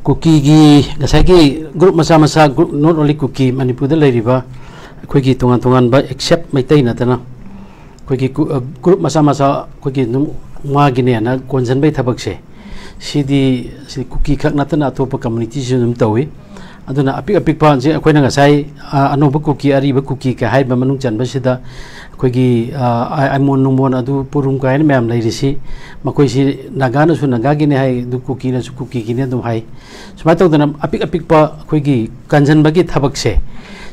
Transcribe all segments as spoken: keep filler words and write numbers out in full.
ꯀꯨꯀꯤꯒꯤ ꯉꯁꯥꯏꯒꯤ ꯒ꯭ꯔꯨꯞ ꯃꯆꯥ ꯃꯆꯥ, ꯒ꯭ꯔꯨꯞ, not only ꯀꯨꯀꯤ, ꯃꯅꯤꯄꯨꯔꯗ ꯂꯩꯔꯤꯕ ꯑꯩꯈꯣꯏꯒꯤ ꯇꯣꯉꯥꯟ ꯇꯣꯉꯥꯟꯕ, except ꯃꯩꯇꯩ ꯅꯠꯇꯅ, ꯑꯩꯈꯣꯏꯒꯤ ꯒ꯭ꯔꯨꯞ ꯃꯆꯥ ꯃꯆꯥ ꯑꯩꯈꯣꯏꯒꯤ ꯑꯗꯨꯝ ꯃꯥꯒꯤꯅꯦꯅ ꯀꯣꯟꯁꯤꯟꯕꯒꯤ ꯊꯕꯛꯁꯦ, ꯁꯤꯗꯤ ꯁꯤ ꯀꯨꯀꯤ ꯈꯛ ꯅꯠꯇꯅ ꯑꯇꯣꯞꯄ ꯀꯝꯃꯨꯅꯤꯇꯤꯁꯨ ꯑꯗꯨꯝ ꯇꯧꯏ꯫ ꯑꯗꯨꯅ ꯑꯄꯤꯛ ꯑꯄꯤꯛꯄꯁꯦ ꯑꯩꯈꯣꯏꯅ ꯉꯁꯥꯏ, ꯑ, ꯑꯅꯧꯕ ꯀꯨꯀꯤ, ꯑꯔꯤꯕ ꯀꯨꯀꯤ ꯀ ꯍꯥꯏꯔꯤꯕ ꯃꯅꯨꯡ ꯆꯟꯕꯁꯤꯗ ꯑꯩꯈꯣꯏꯒꯤ, ꯑ, ꯑꯥꯏ-, ꯑꯥꯏꯃꯣꯟ ꯅꯨꯡꯃꯣꯟ ꯑꯗꯨ ꯄꯨꯔꯨꯝ ꯀꯥꯏꯅ ꯃꯌꯥꯝ ꯂꯩꯔꯤꯁꯤ, ꯃꯈꯣꯏꯁꯤ ꯅꯥꯒꯥꯅꯁꯨ ꯅꯥꯒꯥꯒꯤꯅꯤ ꯍꯥꯏ, ꯑꯗꯨ ꯀꯨꯀꯤꯅꯁꯨ ꯀꯨꯀꯤꯒꯤꯅꯤ ꯑꯗꯨꯝ ꯍꯥꯏ꯫ ꯁꯨꯃꯥꯏꯅ ꯇꯧꯗꯅ ꯑꯄꯤꯛ ꯑꯄꯤꯛꯄ ꯑꯩꯈꯣꯏꯒꯤ ꯀꯟꯁꯤꯟꯕꯒꯤ ꯊꯕꯛꯁꯦ,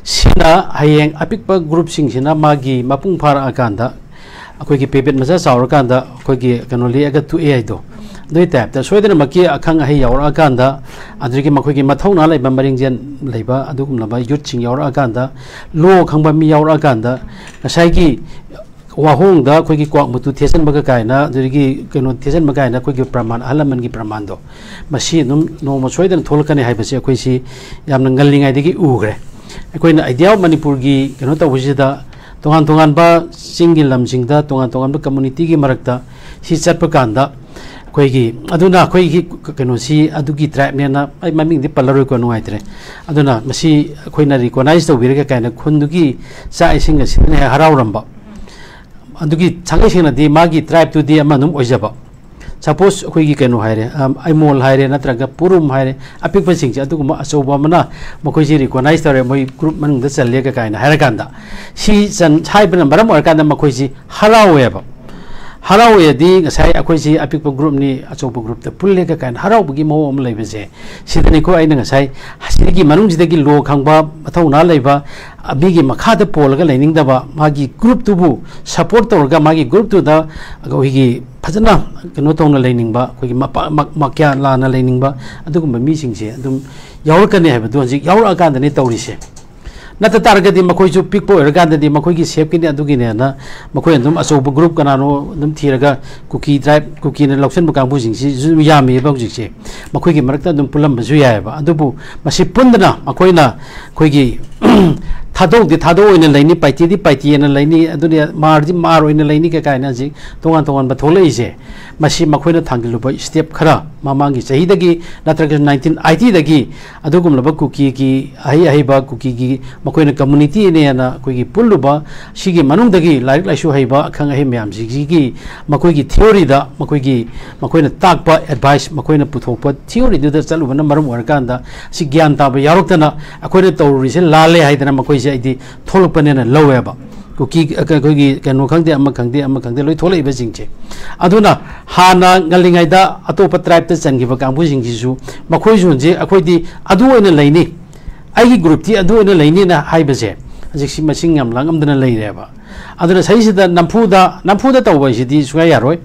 ꯁꯤꯅ ꯍꯌꯦꯡ ꯑꯄꯤꯛꯄ ꯒ꯭ꯔꯨꯞꯁꯤꯡꯁꯤꯅ ꯃꯥꯒꯤ ꯃꯄꯨꯡ ꯐꯥꯔꯛꯑꯀꯥꯟꯗ, ꯑꯩꯈꯣꯏꯒꯤ ꯄꯦꯕꯦꯠ ꯃꯆꯥ ꯆꯥꯎꯔꯀꯥꯟꯗ ꯑꯩꯈꯣꯏꯒꯤ ꯀꯩꯅꯣ ꯂꯦꯛꯑꯒ ꯇꯣꯛꯑꯦ ꯍꯥꯏꯗꯣ, ꯑꯗꯨꯒꯤ ꯇꯥꯏꯞꯇ ꯁꯣꯏꯗꯅꯃꯛꯀꯤ ꯑꯈꯪ ꯑꯍꯩ ꯌꯥꯎꯔꯛꯑꯀꯥꯟꯗ, ꯑꯗꯨꯗꯒꯤ ꯃꯈꯣꯏꯒꯤ ꯃꯊꯧꯅꯥ ꯂꯩꯕ, ꯃꯔꯤꯡꯖꯦꯜ ꯂꯩꯕ ꯑꯗꯨꯒꯨꯝꯂꯕ ꯌꯨꯠꯁꯤꯡ ꯌꯥꯎꯔꯛꯑꯀꯥꯟꯗ, ꯂꯣ ꯈꯪꯕ ꯃꯤ ꯌꯥꯎꯔꯛꯑꯀꯥꯟꯗ, ꯉꯁꯥꯏꯒꯤ ꯋꯥꯍꯣꯡꯗ ꯑꯩꯈꯣꯏꯒꯤ ꯀ꯭ꯋꯥꯛ ꯃꯇꯨ ꯊꯦꯠꯆꯟꯕꯒ ꯀꯥꯏꯅ, ꯑꯗꯨꯗꯒꯤ ꯀꯩꯅꯣ ꯊꯦꯠꯆꯟꯕ ꯀꯥꯏꯅ, ꯑꯩꯈꯣꯏꯒꯤ ꯄ꯭ꯔꯃꯥꯟ, ꯑꯍꯜ ꯂꯃꯟꯒꯤ ꯄ꯭ꯔꯃꯥꯟꯗꯣ, ꯃꯁꯤ ꯑꯗꯨꯝ ꯅꯣꯡꯃ ꯁꯣꯏꯗꯅ ꯊꯣꯛꯂꯛꯀꯅꯤ ꯍꯥꯏꯕꯁꯤ ꯑꯩꯈꯣꯏꯁꯤ ꯌꯥꯝꯅ ꯉꯜꯂꯤꯉꯩꯗꯒꯤ ꯎꯈ꯭ꯔꯦ꯫ ꯑꯩꯈꯣꯏꯅ Idea of ꯃꯅꯤꯄꯨꯔꯒꯤ ꯀꯩꯅꯣ ꯇꯧꯕꯁꯤꯗ, ꯇꯣꯉꯥꯟ ꯇꯣꯉꯥꯟꯕ ꯆꯤꯡꯒꯤ ꯂꯝꯁꯤꯡꯗ ꯇꯣꯉꯥꯟ ꯇꯣꯉꯥꯟꯕ ꯀꯝꯃꯨꯅꯤꯇꯤꯒꯤ ꯃꯔꯛꯇ ꯁꯤ ꯆꯠꯄ ꯀꯥꯟꯗ, ꯑꯩꯈꯣꯏꯒꯤ, ꯑꯗꯨꯅ ꯑꯩꯈꯣꯏꯒꯤ ꯀꯩꯅꯣꯁꯤ ꯑꯗꯨꯒꯤ ꯇ꯭ꯔꯥꯏꯕꯅꯦꯅ, ꯑꯩ ꯃꯃꯤꯡꯗꯤ ꯄꯜꯂꯔꯣꯏꯀꯣ, ꯅꯨꯡꯉꯥꯏꯇ꯭ꯔꯦ꯫ ꯑꯗꯨꯅ ꯃꯁꯤ ꯑꯩꯈꯣꯏꯅ ꯔꯤꯀꯣꯛꯅꯥꯏꯖ ꯇꯧꯕꯤꯔꯒ ꯀꯥꯏꯅ ꯈꯨꯟꯗꯨꯒꯤ ꯆꯥꯛ ꯏꯁꯤꯡ ꯑꯁꯤꯗꯅ ꯍꯦꯛ ꯍꯔꯥꯎꯔꯝꯕ, ꯑꯗꯨꯒꯤ ꯊꯥꯡꯒꯩ ꯁꯦꯡꯅꯗꯤ ꯃꯥꯒꯤ ꯇ꯭ꯔꯥꯏꯕꯇꯨꯗꯤ ꯑꯃ ꯑꯗꯨꯝ ꯑꯣꯏꯖꯕ꯫ ꯁꯄꯣꯁ ꯑꯩꯈꯣꯏꯒꯤ ꯀꯩꯅꯣ ꯍꯥꯏꯔꯦ, ꯑꯝ, ꯑꯩꯃꯣꯜ ꯍꯥꯏꯔꯦ, ꯅꯠꯇ꯭ꯔꯒ ꯄꯨꯔꯨꯝ ꯍꯥꯏꯔꯦ, ꯑꯄꯤꯛꯄꯁꯤꯡꯁꯦ, ꯑꯗꯨꯒꯨꯝꯕ ꯑꯆꯧꯕ ꯑꯃꯅ ꯃꯈꯣꯏꯁꯦ ꯔꯤꯀꯣꯛꯅꯥꯏꯖ ꯇꯧꯔꯦ, ꯃꯣꯏ ꯒ꯭ꯔꯨꯞ ꯃꯅꯨꯡꯗ ꯆꯜꯂꯦꯒ ꯀꯥꯏꯅ ꯍꯥꯏꯔꯀꯥꯟꯗ, ꯁꯤ ꯆꯟ-, ꯍꯥꯏꯕꯅ ꯃꯔꯝ ꯑꯣꯏꯔꯀꯥꯟꯗ ꯃꯈꯣꯏꯁꯤ ꯍꯔꯥꯎꯋꯦꯕ꯫ ꯍꯔꯥꯎꯋꯦꯗꯤ ꯉꯁꯥꯏ ꯑꯩꯈꯣꯏꯁꯤ ꯑꯄꯤꯛꯄ ꯒ꯭ꯔꯨꯞꯅꯤ, ꯑꯆꯧꯕ ꯒ꯭ꯔꯨꯞꯇ ꯄꯨꯜꯂꯦꯒ ꯀꯥꯏꯅ ꯍꯔꯥꯎꯕꯒꯤ ꯃꯑꯣꯡ ꯑꯃ ꯂꯩꯕꯁꯦ, ꯁꯤꯗꯅꯤꯀꯣ ꯑꯩꯅ ꯉꯁꯥꯏ ꯁꯤꯒꯤ ꯃꯅꯨꯡꯁꯤꯗꯒꯤ ꯂꯣ ꯈꯪꯕ, ꯃꯊꯧꯅꯥ ꯂꯩꯕ, ꯃꯤꯒꯤ ꯃꯈꯥꯗ ꯄꯣꯜꯂꯒ ꯂꯩꯅꯤꯡꯗꯕ, ꯃꯥꯒꯤ ꯒ꯭ꯔꯨꯞꯇꯨꯕꯨ ꯁꯄꯣꯔꯠ ꯇꯧꯔꯒ ꯃꯥꯒꯤ ꯒ꯭ꯔꯨꯞꯇꯨꯗ ꯑꯩꯈꯣꯏꯒꯤ ꯐꯖꯅ ꯀꯩꯅꯣ ꯇꯧꯅ ꯂꯩꯅꯤꯡꯕ, ꯑꯩꯈꯣꯏꯒꯤ ꯃꯄꯥ-, ꯃ-, ꯃꯀ꯭ꯌꯥ ꯂꯥꯟꯅ ꯂꯩꯅꯤꯡꯕ, ꯑꯗꯨꯒꯨꯝꯕ ꯃꯤꯁꯤꯡꯁꯦ ꯑꯗꯨꯝ ꯌꯥꯎꯔꯛꯀꯅꯤ ꯍꯥꯏꯕꯗꯨ ꯍꯧꯖꯤꯛ ꯌꯥꯎꯔꯛꯑꯀꯥꯟꯗꯅꯤ ꯇꯧꯔꯤꯁꯦ꯫ ꯅꯠꯇ ꯇꯥꯔꯒꯗꯤ ꯃꯈꯣꯏꯁꯨ ꯄꯤꯛꯄ ꯑꯣꯏꯔꯀꯥꯟꯗꯗꯤ ꯃꯈꯣꯏꯒꯤ ꯁꯦꯞꯀꯤꯅꯤ ꯑꯗꯨꯒꯤꯅꯦꯅ ꯃꯈꯣꯏ ꯑꯗꯨꯝ ꯑꯆꯧꯕ ꯒ꯭ꯔꯨꯞ ꯀꯅꯥꯅꯣ ꯑꯗꯨꯝ ꯊꯤꯔꯒ ꯀꯨꯀꯤ ꯇ꯭ꯔꯥꯏꯕ, ꯀꯨꯀꯤꯅ ꯂꯧꯁꯤꯟꯕ ꯀꯥꯡꯕꯨꯁꯤꯡꯁꯤꯁꯨ ꯌꯥꯝꯃꯤꯕ ꯍꯧꯖꯤꯛꯁꯦ꯫ ꯃꯈꯣꯏꯒꯤ ꯃꯔꯛꯇ ꯑꯗꯨꯝ ꯄꯨꯜꯂꯝꯕꯁꯨ ꯌꯥꯏꯑꯕ꯫ ꯑꯗꯨꯕꯨ ꯃꯁꯤ ꯄꯨꯟꯗꯅ ꯑꯩꯈꯣꯏꯅ ꯑꯩꯈꯣꯏꯒꯤ ꯊꯥꯗꯣꯛꯇꯤ ꯊꯥꯗꯣꯛ ꯑꯣꯏꯅ ꯂꯩꯅꯤ, ꯄꯥꯏꯇꯤꯗꯤ ꯄꯥꯏꯇꯤ ꯑꯣꯏꯅ ꯂꯩꯅꯤ, ꯑꯗꯨꯅ ꯃꯥꯔꯗꯤ ꯃꯥꯔ ꯑꯣꯏꯅ ꯂꯩꯅꯤ ꯀꯩ ꯀꯥꯏꯅ ꯍꯧꯖꯤꯛ ꯇꯣꯉꯥꯟ ꯇꯣꯉꯥꯟꯕ ꯊꯣꯛꯂꯛꯏꯁꯦ꯫ ꯃꯁꯤ ꯃꯈꯣꯏꯅ ꯊꯥꯡꯖꯤꯜꯂꯨꯕ step ꯈꯔ, ꯃꯃꯥꯡꯒꯤ ꯆꯍꯤꯗꯒꯤ ꯅꯠꯇ꯭ꯔꯒ nineteen eighty ꯗꯒꯤ ꯑꯗꯨꯒꯨꯝꯂꯕ ꯀꯨꯀꯤꯒꯤ ꯑꯍꯩ ꯑꯍꯩꯕ ꯀꯨꯀꯤꯒꯤ ꯃꯈꯣꯏꯅ community ꯅꯦꯅ ꯑꯩꯈꯣꯏꯒꯤ ꯄꯨꯜꯂꯨꯕ, ꯁꯤꯒꯤ ꯃꯅꯨꯡꯗꯒꯤ ꯂꯥꯏꯔꯤꯛ ꯂꯥꯏꯁꯨ ꯍꯩꯕ ꯑꯈꯪ ꯑꯍꯩ ꯃꯌꯥꯝꯁꯤꯒꯤ ꯃꯈꯣꯏꯒꯤ theory ꯗ, ꯃꯈꯣꯏꯒꯤ, ꯃꯈꯣꯏꯅ ꯇꯥꯛꯄ advice, ꯃꯈꯣꯏꯅ ꯄꯨꯊꯣꯛꯄ theory ꯗꯨꯗ ꯆꯠꯂꯨꯕꯅ ꯃꯔꯝ ꯑꯣꯏꯔꯀꯥꯟꯗ ꯁꯤ ꯒ꯭ꯌꯥꯟ ꯇꯥꯕ ꯌꯥꯎꯔꯛꯇꯅ ꯑꯩꯈꯣꯏꯅ ꯇꯧꯔꯨꯔꯤꯁꯦ ꯂꯥꯜꯂꯦ ꯍꯥꯏꯗꯅ ꯃꯈꯣꯏꯁꯦ ꯑꯩꯗꯤ ꯊꯣꯛꯂꯛꯄꯅꯦꯅ ꯂꯧꯋꯦꯕ꯫ ꯀꯨꯀꯤ, ꯑꯩꯈꯣꯏꯒꯤ ꯀꯩꯅꯣ ꯈꯪꯗꯦ, ꯑꯃ ꯈꯪꯗꯦ, ꯑꯃ ꯈꯪꯗꯦ, ꯂꯣꯏ ꯊꯣꯛꯂꯛꯏꯕꯁꯤꯡꯁꯦ꯫ ꯑꯗꯨꯅ ꯍꯥꯟꯅ ꯉꯜꯂꯤꯉꯩꯗ ꯑꯇꯣꯞꯄ tribe ꯇ ꯆꯟꯈꯤꯕ ꯀꯥꯡꯕꯨꯁꯤꯡꯁꯤꯁꯨ ꯃꯈꯣꯏꯁꯨ ꯍꯧꯖꯤꯛ ꯑꯩꯈꯣꯏꯗꯤ ꯑꯗꯨ ꯑꯣꯏꯅ ꯂꯩꯅꯤ, ꯑꯩꯒꯤ group ꯇꯤ ꯑꯗꯨ ꯑꯣꯏꯅ ꯂꯩꯅꯤꯅ ꯍꯥꯏꯕꯁꯦ ꯍꯧꯖꯤꯛꯁꯤ ꯃꯁꯤꯡ ꯌꯥꯝ ꯂꯥꯡꯉꯝꯗꯅ ꯂꯩꯔꯦꯕ꯫ ꯑꯗꯨꯅ ꯁꯤꯁꯤꯗ ꯅꯝꯐꯨꯗ, ꯅꯝꯐꯨꯗ ꯇꯧꯕ ꯍꯥꯏꯁꯤꯗꯤ ꯁꯨꯡꯌꯥ ꯌꯥꯔꯣꯏ꯫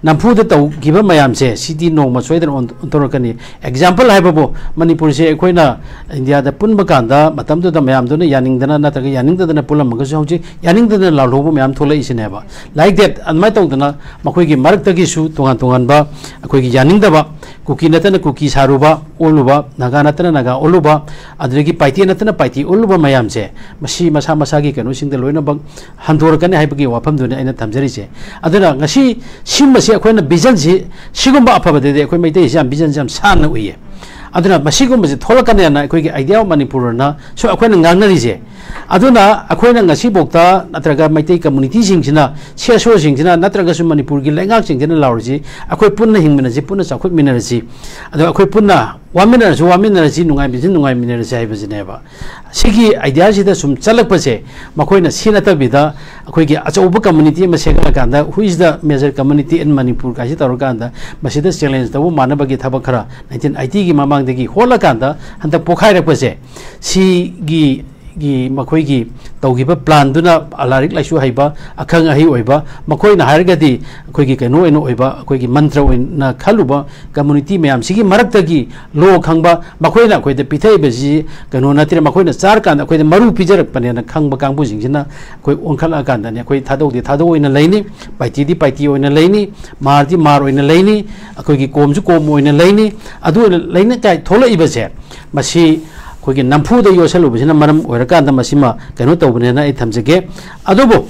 ꯅꯝꯐꯨꯗ ꯇꯧꯈꯤꯕ ꯃꯌꯥꯝꯁꯦ ꯁꯤꯗꯤ ꯅꯣꯡꯃ ꯁꯣꯏꯗꯅ ꯑꯣꯟ-, ꯑꯣꯟꯊꯣꯔꯛꯀꯅꯤ꯫ Example ꯍꯥꯏꯕꯕꯨ, ꯃꯅꯤꯄꯨꯔꯁꯦ ꯑꯩꯈꯣꯏꯅ ꯏꯟꯗꯤꯌꯥꯗ ꯄꯨꯟꯕ ꯀꯥꯟꯗ ꯃꯇꯝꯗꯨꯗ ꯃꯌꯥꯝꯗꯨꯅ ꯌꯥꯅꯤꯡꯗꯅ ꯅꯠꯇ꯭ꯔꯒ ꯌꯥꯅꯤꯡꯗꯗꯅ ꯄꯨꯜꯂꯝꯃꯒꯁꯨ ꯍꯧꯖꯤꯛ ꯌꯥꯅꯤꯡꯗꯗꯅ ꯂꯥꯜꯍꯧꯕ ꯃꯌꯥꯝ ꯊꯣꯛꯂꯛꯏꯁꯤꯅꯦꯕ꯫ Like that, ꯑꯗꯨꯃꯥꯏꯅ ꯇꯧꯗꯅ ꯃꯈꯣꯏꯒꯤ ꯃꯔꯛꯇꯒꯤꯁꯨ ꯇꯣꯉꯥꯟ ꯇꯣꯉꯥꯟꯕ ꯑꯩꯈꯣꯏꯒꯤ ꯌꯥꯅꯤꯡꯗꯕ, ꯀꯨꯀꯤ ꯅꯠꯇꯅ ꯀꯨꯀꯤ ꯁꯥꯔꯨꯕ, ꯑꯣꯜꯂꯨꯕ, ꯅꯥꯒꯥ ꯅꯠꯇꯅ ꯅꯥꯒꯥ ꯑꯣꯜꯂꯨꯕ, ꯑꯗꯨꯗꯒꯤ ꯄꯥꯏꯇꯦ ꯅꯠꯇꯅ ꯄꯥꯏꯇꯦ ꯑꯣꯜꯂꯨꯕ ꯃꯌꯥꯝꯁꯦ, ꯃꯁꯤ ꯃꯁꯥ ꯃꯁꯥꯒꯤ ꯀꯩꯅꯣꯁꯤꯡꯗ ꯂꯣꯏꯅꯃꯛ ꯍꯟꯗꯣꯔꯛꯀꯅꯤ ꯍꯥꯏꯕꯒꯤ ꯋꯥꯐꯝꯗꯨꯅꯤ ꯑꯩꯅ ꯊꯝꯖꯔꯤꯁꯦ꯫ ꯑꯗꯨꯅ ꯉꯁꯤ ꯁꯤꯒꯨꯝꯕꯁꯤ ꯑꯩꯈꯣꯏꯅ vision ꯁꯤ, ꯁꯤꯒꯨꯝꯕ ꯑꯐꯕꯗꯗꯤ ꯑꯩꯈꯣꯏ ꯃꯩꯇꯩꯁꯤ ꯌꯥꯝ vision ꯁꯤ ꯌꯥꯝ ꯁꯥꯟꯅ ꯎꯏꯌꯦ꯫ ꯑꯗꯨꯅ ꯃꯁꯤꯒꯨꯝꯕꯁꯤ ꯊꯣꯛꯂꯛꯀꯅꯦꯅ ꯑꯩꯈꯣꯏꯒꯤ Idea of Manipur ꯅ ꯁꯨ ꯑꯩꯈꯣꯏꯅ ꯉꯥꯡꯅꯔꯤꯁꯦ꯫ ꯑꯗꯨꯅ ꯑꯩꯈꯣꯏꯅ ꯉꯁꯤꯐꯥꯎꯗ ꯅꯠꯇ꯭ꯔꯒ Meitei community ꯁꯤꯡꯁꯤꯅ, C S O ꯁꯤꯡꯁꯤꯅ ꯅꯠꯇ꯭ꯔꯒꯁꯨ ꯃꯅꯤꯄꯨꯔꯒꯤ ꯂꯩꯉꯥꯛꯁꯤꯡꯁꯤꯅ ꯂꯥꯎꯔꯤꯁꯤ, ꯑꯩꯈꯣꯏ ꯄꯨꯟꯅ ꯍꯤꯡꯃꯤꯟꯅꯁꯤ, ꯄꯨꯟꯅ ꯆꯥꯎꯈꯠꯃꯤꯟꯅꯔꯁꯤ, ꯑꯗꯣ ꯑꯩꯈꯣꯏ ꯄꯨꯟꯅ ꯋꯥꯃꯤꯟꯅꯔꯁꯨ ꯋꯥꯃꯤꯟꯅꯔꯁꯤ, ꯅꯨꯡꯉꯥꯏꯃꯤꯟꯅꯁꯨ ꯅꯨꯡꯉꯥꯏꯃꯤꯟꯅꯔꯁꯤ ꯍꯥꯏꯕꯁꯤꯅꯦꯕ꯫ ꯁꯤꯒꯤ idea ꯁꯤꯗ ꯁꯨꯝ ꯆꯠꯂꯛꯄꯁꯦ, ꯃꯈꯣꯏꯅ ꯁꯤ ꯅꯠꯇꯕꯤꯗ ꯑꯩꯈꯣꯏꯒꯤ ꯑꯆꯧꯕ community ꯑꯃ ꯁꯦꯝꯒꯠꯂꯀꯥꯟꯗ, who is the major community in Manipur ꯀꯥꯏꯁꯤ ꯇꯧꯔꯀꯥꯟꯗ, ꯃꯁꯤꯗ challenge ꯇꯧꯕ ꯃꯥꯟꯅꯕꯒꯤ ꯊꯕꯛ ꯈꯔ nineteen eighty ꯒꯤ ꯃꯃꯥꯡꯗꯒꯤ ꯍꯣꯠꯂꯀꯥꯟꯗ ꯍꯟꯗꯛ ꯄꯣꯈꯥꯏꯔꯛꯄꯁꯦ, ꯁꯤꯒꯤ ꯒꯤ ꯃꯈꯣꯏꯒꯤ ꯇꯧꯈꯤꯕ plan ꯗꯨꯅ ꯂꯥꯏꯔꯤꯛ ꯂꯥꯏꯁꯨ ꯍꯩꯕ, ꯑꯈꯪ ꯑꯍꯩ ꯑꯣꯏꯕ, ꯃꯈꯣꯏꯅ ꯍꯥꯏꯔꯒꯗꯤ ꯑꯩꯈꯣꯏꯒꯤ ꯀꯩꯅꯣ ꯑꯣꯏꯅ ꯑꯣꯏꯕ, ꯑꯩꯈꯣꯏꯒꯤ ꯃꯟꯇ꯭ꯔ ꯑꯣꯏꯅ ꯈꯜꯂꯨꯕ community ꯃꯌꯥꯝꯁꯤꯒꯤ ꯃꯔꯛꯇꯒꯤ law ꯈꯪꯕ, ꯃꯈꯣꯏꯅ ꯑꯩꯈꯣꯏꯗ ꯄꯤꯊꯛꯏꯕꯁꯤ ꯀꯩꯅꯣ ꯅꯠꯇ꯭ꯔꯦ, ꯃꯈꯣꯏꯅ ꯆꯥꯔꯀꯥꯟꯗ ꯑꯩꯈꯣꯏꯗ ꯃꯔꯨ ꯄꯤꯖꯔꯛꯄꯅꯦꯅ ꯈꯪꯕ ꯀꯥꯡꯕꯨꯁꯤꯡꯁꯤꯅ ꯑꯩꯈꯣꯏ ꯑꯣꯟꯈꯠꯂꯛꯑꯀꯥꯟꯗꯅꯦ, ꯑꯩꯈꯣꯏ ꯊꯥꯗꯧꯗꯤ ꯊꯥꯗꯧ ꯑꯣꯏꯅ ꯂꯩꯅꯤ, ꯄꯥꯏꯇꯤꯗꯤ ꯄꯥꯏꯇꯤ ꯑꯣꯏꯅ ꯂꯩꯅꯤ, ꯃꯥꯔꯗꯤ ꯃꯥꯔ ꯑꯣꯏꯅ ꯂꯩꯅꯤ, ꯑꯩꯈꯣꯏꯒꯤ ꯀꯣꯝꯁꯨ ꯀꯣꯝ ꯑꯣꯏꯅ ꯂꯩꯅꯤ꯫ ꯑꯗꯨ ꯑꯣꯏꯅ ꯂꯩꯅꯉꯥꯏ ꯊꯣꯛꯂꯛꯏꯕꯁꯦ, ꯃꯁꯤ ꯑꯩꯈꯣꯏꯒꯤ ꯅꯝꯐꯨꯗ ꯌꯣꯠꯁꯜꯂꯨꯕꯁꯤꯅ ꯃꯔꯝ ꯑꯣꯏꯔꯀꯥꯟꯗ ꯃꯁꯤꯃ ꯀꯩꯅꯣ ꯇꯧꯕꯅꯦꯅ ꯑꯩ ꯊꯝꯖꯒꯦ꯫ ꯑꯗꯨꯕꯨ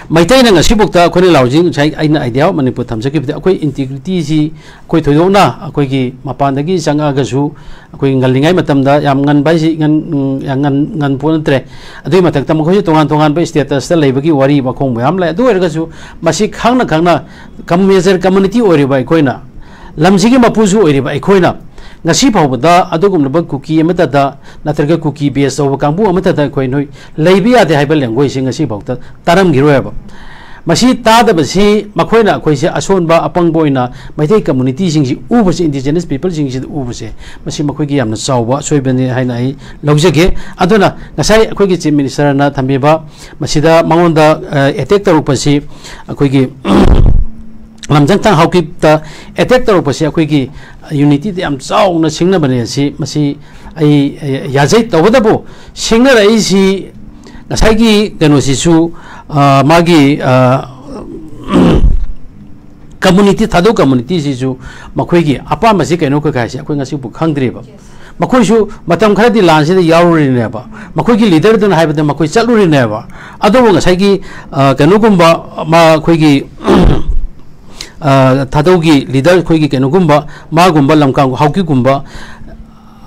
ꯃꯩꯇꯩꯅ ꯉꯁꯤꯐꯥꯎꯗ ꯑꯩꯈꯣꯏꯅ ꯂꯥꯎꯖꯤꯡ ꯉꯁꯥꯏ ꯑꯩꯅ idea of ꯃꯅꯤꯄꯨꯔ ꯊꯝꯖꯈꯤꯕꯗꯤ ꯑꯩꯈꯣꯏ integrityꯁꯤ ꯑꯩꯈꯣꯏ ꯊꯣꯏꯗꯣꯛꯅ ꯑꯩꯈꯣꯏꯒꯤ ꯃꯄꯥꯟꯗꯒꯤ ꯆꯪꯉꯛꯑꯒꯁꯨ ꯑꯩꯈꯣꯏ ꯉꯜꯂꯤꯉꯩ ꯃꯇꯝꯗ ꯌꯥꯝ ꯉꯟꯕ ꯍꯥꯏꯁꯤ ꯉꯟ-, ꯎꯝ, ꯌꯥꯝ ꯉꯟ-, ꯉꯟ ꯄꯣꯠ ꯅꯠꯇ꯭ꯔꯦ꯫ ꯑꯗꯨꯒꯤ ꯃꯊꯛꯇ ꯃꯈꯣꯏꯁꯨ ꯇꯣꯉꯥꯟ ꯇꯣꯉꯥꯟꯕ statusꯇ ꯂꯩꯕꯒꯤ ꯋꯥꯔꯤ ꯃꯈꯣꯡ ꯃꯌꯥꯝ ꯂꯩ꯫ ꯑꯗꯨ ꯑꯣꯏꯔꯒꯁꯨ ꯃꯁꯤ ꯈꯪꯅ ꯈꯪꯅ ꯀꯝ-, major community ꯑꯣꯏꯔꯤꯕ ꯑꯩꯈꯣꯏꯅ, ꯂꯝꯁꯤꯒꯤ ꯃꯄꯨꯁꯨ ꯑꯣꯏꯔꯤꯕ ꯑꯩꯈꯣꯏꯅ ꯉꯁꯤ ꯐꯥꯎꯕꯗ ꯑꯗꯨꯒꯨꯝꯂꯕ ꯀꯨꯀꯤ ꯑꯃꯠꯇꯗ ꯅꯠꯇ꯭ꯔꯒ ꯀꯨꯀꯤ base ꯇꯧꯕ ꯀꯥꯡꯕꯨ ꯑꯃꯠꯇꯗ ꯑꯩꯈꯣꯏ ꯅꯣꯏ ꯂꯩꯕ ꯌꯥꯗꯦ ꯍꯥꯏꯕ language꯫ ꯁꯤ ꯉꯁꯤ ꯐꯥꯎꯗ ꯇꯥꯔꯝꯈꯤꯔꯣꯏꯕ꯫ ꯃꯁꯤ ꯇꯥꯗꯕꯁꯤ ꯃꯈꯣꯏꯅ ꯑꯩꯈꯣꯏꯁꯦ ꯑꯁꯣꯟꯕ ꯑꯄꯪꯕ ꯑꯣꯏꯅ ꯃꯩꯇꯩ communityꯁꯤꯡꯁꯤ ꯎꯕꯁꯦ, indigenous peopleꯁꯤꯡꯁꯤꯗ ꯎꯕꯁꯦ, ꯃꯁꯤ ꯃꯈꯣꯏꯒꯤ ꯌꯥꯝꯅ ꯆꯥꯎꯕ ꯑꯁꯣꯏꯕꯅꯤ ꯍꯥꯏꯅ ꯑꯩ ꯂꯧꯖꯒꯦ꯫ ꯑꯗꯨꯅ ꯉꯁꯥꯏ ꯑꯩꯈꯣꯏꯒꯤ Chief Ministerꯅ ꯊꯝꯕꯤꯕ ꯃꯁꯤꯗ ꯃꯉꯣꯟꯗ, ꯑ, attack ꯇꯧꯔꯛꯄꯁꯤ ꯑꯩꯈꯣꯏꯒꯤ ꯂꯝꯖꯪꯊꯥꯡ ꯍꯥꯎꯀꯤꯞꯇ attack ꯇꯧꯔꯛꯄꯁꯤ ꯑꯩꯈꯣꯏꯒꯤ unityꯗ ꯌꯥꯝ ꯆꯥꯎꯅ ꯁꯤꯡꯅꯕꯅꯦ꯫ ꯑꯁꯤ ꯃꯁꯤ ꯑꯩ, ꯑꯩ ꯌꯥꯖꯩ꯫ ꯇꯧꯕꯇꯕꯨ ꯁꯤꯡꯅꯔꯛꯏꯁꯤ ꯉꯁꯥꯏꯒꯤ ꯀꯩꯅꯣꯁꯤꯁꯨ, ꯑ, ꯃꯥꯒꯤ, ꯑ, community, ꯊꯥꯗꯧ communityꯁꯤꯁꯨ ꯃꯈꯣꯏꯒꯤ ꯑꯄꯥꯝꯕꯁꯤ ꯀꯩꯅꯣ ꯀꯩꯀꯥ ꯍꯥꯏꯁꯦ ꯑꯩꯈꯣꯏ ꯉꯁꯤꯕꯨ ꯈꯪꯗ꯭ꯔꯤꯕ꯫ ꯃꯈꯣꯏꯁꯨ ꯃꯇꯝ ꯈꯔꯗꯤ ꯂꯥꯟꯁꯤꯗ ꯌꯥꯎꯔꯨꯔꯤꯅꯦꯕ꯫ ꯃꯈꯣꯏꯒꯤ leaderꯗꯨꯅ ꯍꯥꯏꯕꯗ ꯃꯈꯣꯏ ꯆꯠꯂꯨꯔꯤꯅꯦꯕ꯫ ꯑꯗꯨꯕꯨ ꯉꯁꯥꯏꯒꯤ, ꯑ, ꯀꯩꯅꯣꯒꯨꯝꯕ, ꯃꯥ ꯑꯩꯈꯣꯏꯒꯤ, ꯑ, ꯊꯥꯗꯧꯒꯤ leader ꯑꯩꯈꯣꯏꯒꯤ ꯀꯩꯅꯣꯒꯨꯝꯕ, ꯃꯥꯒꯨꯝꯕ ꯂꯝꯀꯥꯡ ꯍꯥꯎꯀꯤꯒꯨꯝꯕ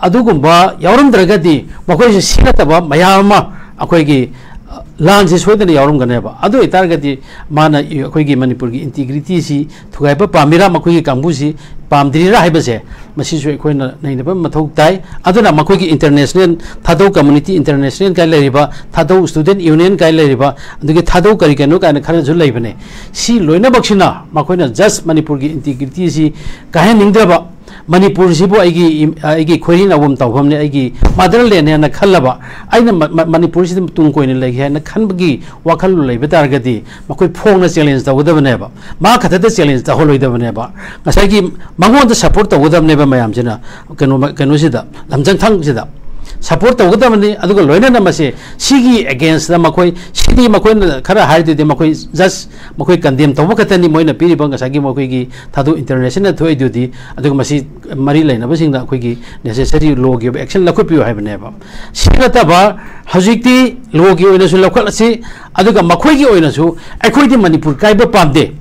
ꯑꯗꯨꯒꯨꯝꯕ ꯌꯥꯎꯔꯝꯗ꯭ꯔꯒꯗꯤ ꯃꯈꯣꯏꯁꯦ ꯁꯤ ꯅꯠꯇꯕ ꯃꯌꯥꯝ ꯑꯃ ꯑꯩꯈꯣꯏꯒꯤ, ꯑ, ꯂꯥꯟꯁꯦ ꯁꯣꯏꯗꯅ ꯌꯥꯎꯔꯝꯒꯅꯦꯕ꯫ ꯑꯗꯨ ꯑꯣꯏꯇꯥꯔꯒꯗꯤ ꯃꯥꯅ ꯑꯩꯈꯣꯏꯒꯤ ꯃꯅꯤꯄꯨꯔꯒꯤ integrityꯁꯤ ꯊꯨꯒꯥꯏꯕ ꯄꯥꯝꯃꯤꯔꯥ, ꯃꯈꯣꯏꯒꯤ ꯀꯥꯡꯕꯨꯁꯤ ꯄꯥꯝꯗ꯭ꯔꯤꯔꯥ ꯍꯥꯏꯕꯁꯦ ꯃꯁꯤꯁꯨ ꯑꯩꯈꯣꯏꯅ ꯅꯩꯅꯕ ꯑꯃ ꯃꯊꯧ ꯇꯥꯏ꯫ ꯑꯗꯨꯅ ꯃꯈꯣꯏꯒꯤ international ꯊꯥꯗꯧ community, international ꯀꯥꯏ ꯂꯩꯔꯤꯕ ꯊꯥꯗꯧ student union ꯀꯥꯏ ꯂꯩꯔꯤꯕ, ꯑꯗꯒꯤ ꯊꯥꯗꯧ ꯀꯔꯤ ꯀꯩꯅꯣ ꯀꯥꯏꯅ ꯈꯔꯁꯨ ꯂꯩꯕꯅꯦ꯫ ꯁꯤ ꯂꯣꯏꯅꯃꯛꯁꯤꯅ ꯃꯈꯣꯏꯅ just ꯃꯅꯤꯄꯨꯔꯒꯤ integrityꯁꯤ ꯀꯥꯏꯍꯟꯅꯤꯡꯗ꯭ꯔꯕ, ꯃꯅꯤꯄꯨꯔꯁꯤꯕꯨ ꯑꯩꯒꯤ ꯏꯝ-, ꯑꯩꯒꯤ ꯈꯣꯏꯔꯤ ꯅꯥꯎꯕꯝ ꯇꯧꯐꯝꯅꯤ, ꯑꯩꯒꯤ motherland ꯍꯥꯏꯅ ꯈꯜꯂꯕ, ꯑꯩꯅ ꯃ-, ꯃ-, ꯃꯅꯤꯄꯨꯔꯁꯤꯗ ꯇꯨꯡ ꯀꯣꯏꯅ ꯂꯩꯒꯦ ꯍꯥꯏꯅ ꯈꯟꯕꯒꯤ ꯋꯥꯈꯜꯂꯣꯟ ꯂꯩꯕ ꯇꯥꯔꯒꯗꯤ ꯃꯈꯣꯏ ꯐꯣꯡꯅ challenge ꯇꯧꯒꯗꯕꯅꯦꯕ꯫ ꯃꯥ ꯈꯛꯇꯗ challenge ꯇꯧꯍꯜꯂꯣꯏꯗꯕꯅꯦꯕ꯫ ꯉꯁꯥꯏꯒꯤ ꯃꯉꯣꯟꯗ support ꯇꯧꯒꯗꯕꯅꯦꯕ ꯃꯌꯥꯝꯁꯤꯅ, ꯀꯩꯅꯣ, ꯀꯩꯅꯣꯁꯤꯗ, ꯂꯝꯖꯪꯊꯥꯡꯁꯤꯗ꯫ ꯁꯄꯣꯔꯠ ꯇꯧꯒꯗꯕꯅꯤ꯫ ꯑꯗꯨꯒ ꯂꯣꯏꯅꯅ ꯃꯁꯤ, ꯁꯤꯒꯤ ꯑꯦꯒꯦꯟꯁꯇ ꯃꯈꯣꯏ, ꯁꯤꯗꯤ ꯃꯈꯣꯏꯅ ꯈꯔ ꯍꯥꯏꯔꯗꯨꯗꯤ ꯃꯈꯣꯏ ꯖꯁ ꯃꯈꯣꯏ ꯀꯟꯗꯦꯝ ꯇꯧꯕ ꯈꯛꯇꯅꯤ꯫ ꯃꯣꯏꯅ ꯄꯤꯔꯤꯕ ꯉꯁꯥꯏꯒꯤ ꯃꯈꯣꯏꯒꯤ ꯊꯥꯗꯣꯛ, ꯏꯟꯇꯔꯅꯦꯁꯅꯦꯜ ꯊꯣꯛꯏꯗꯨꯗꯤ꯫ ꯑꯗꯨꯒ ꯃꯁꯤ ꯃꯔꯤ ꯂꯩꯅꯕꯁꯤꯡꯗ ꯑꯩꯈꯣꯏꯒꯤ ꯅꯦꯁꯦꯁꯔꯤ ꯂꯣꯒꯤ ꯑꯣꯏꯕ ꯑꯦꯛꯁꯟ ꯂꯧꯈꯠꯄꯤꯌꯨ ꯍꯥꯏꯕꯅꯦꯕ꯫ ꯁꯤ ꯅꯠꯇꯕ ꯍꯧꯖꯤꯛꯇꯤ ꯂꯣꯒꯤ ꯑꯣꯏꯅꯁꯨ ꯂꯧꯈꯠꯂꯁꯤ, ꯑꯗꯨꯒ ꯃꯈꯣꯏꯒꯤ ꯑꯣꯏꯅꯁꯨ, ꯑꯩꯈꯣꯏꯗꯤ ꯃꯅꯤꯄꯨꯔ ꯀꯥꯏꯕ ꯄꯥꯝꯗꯦ,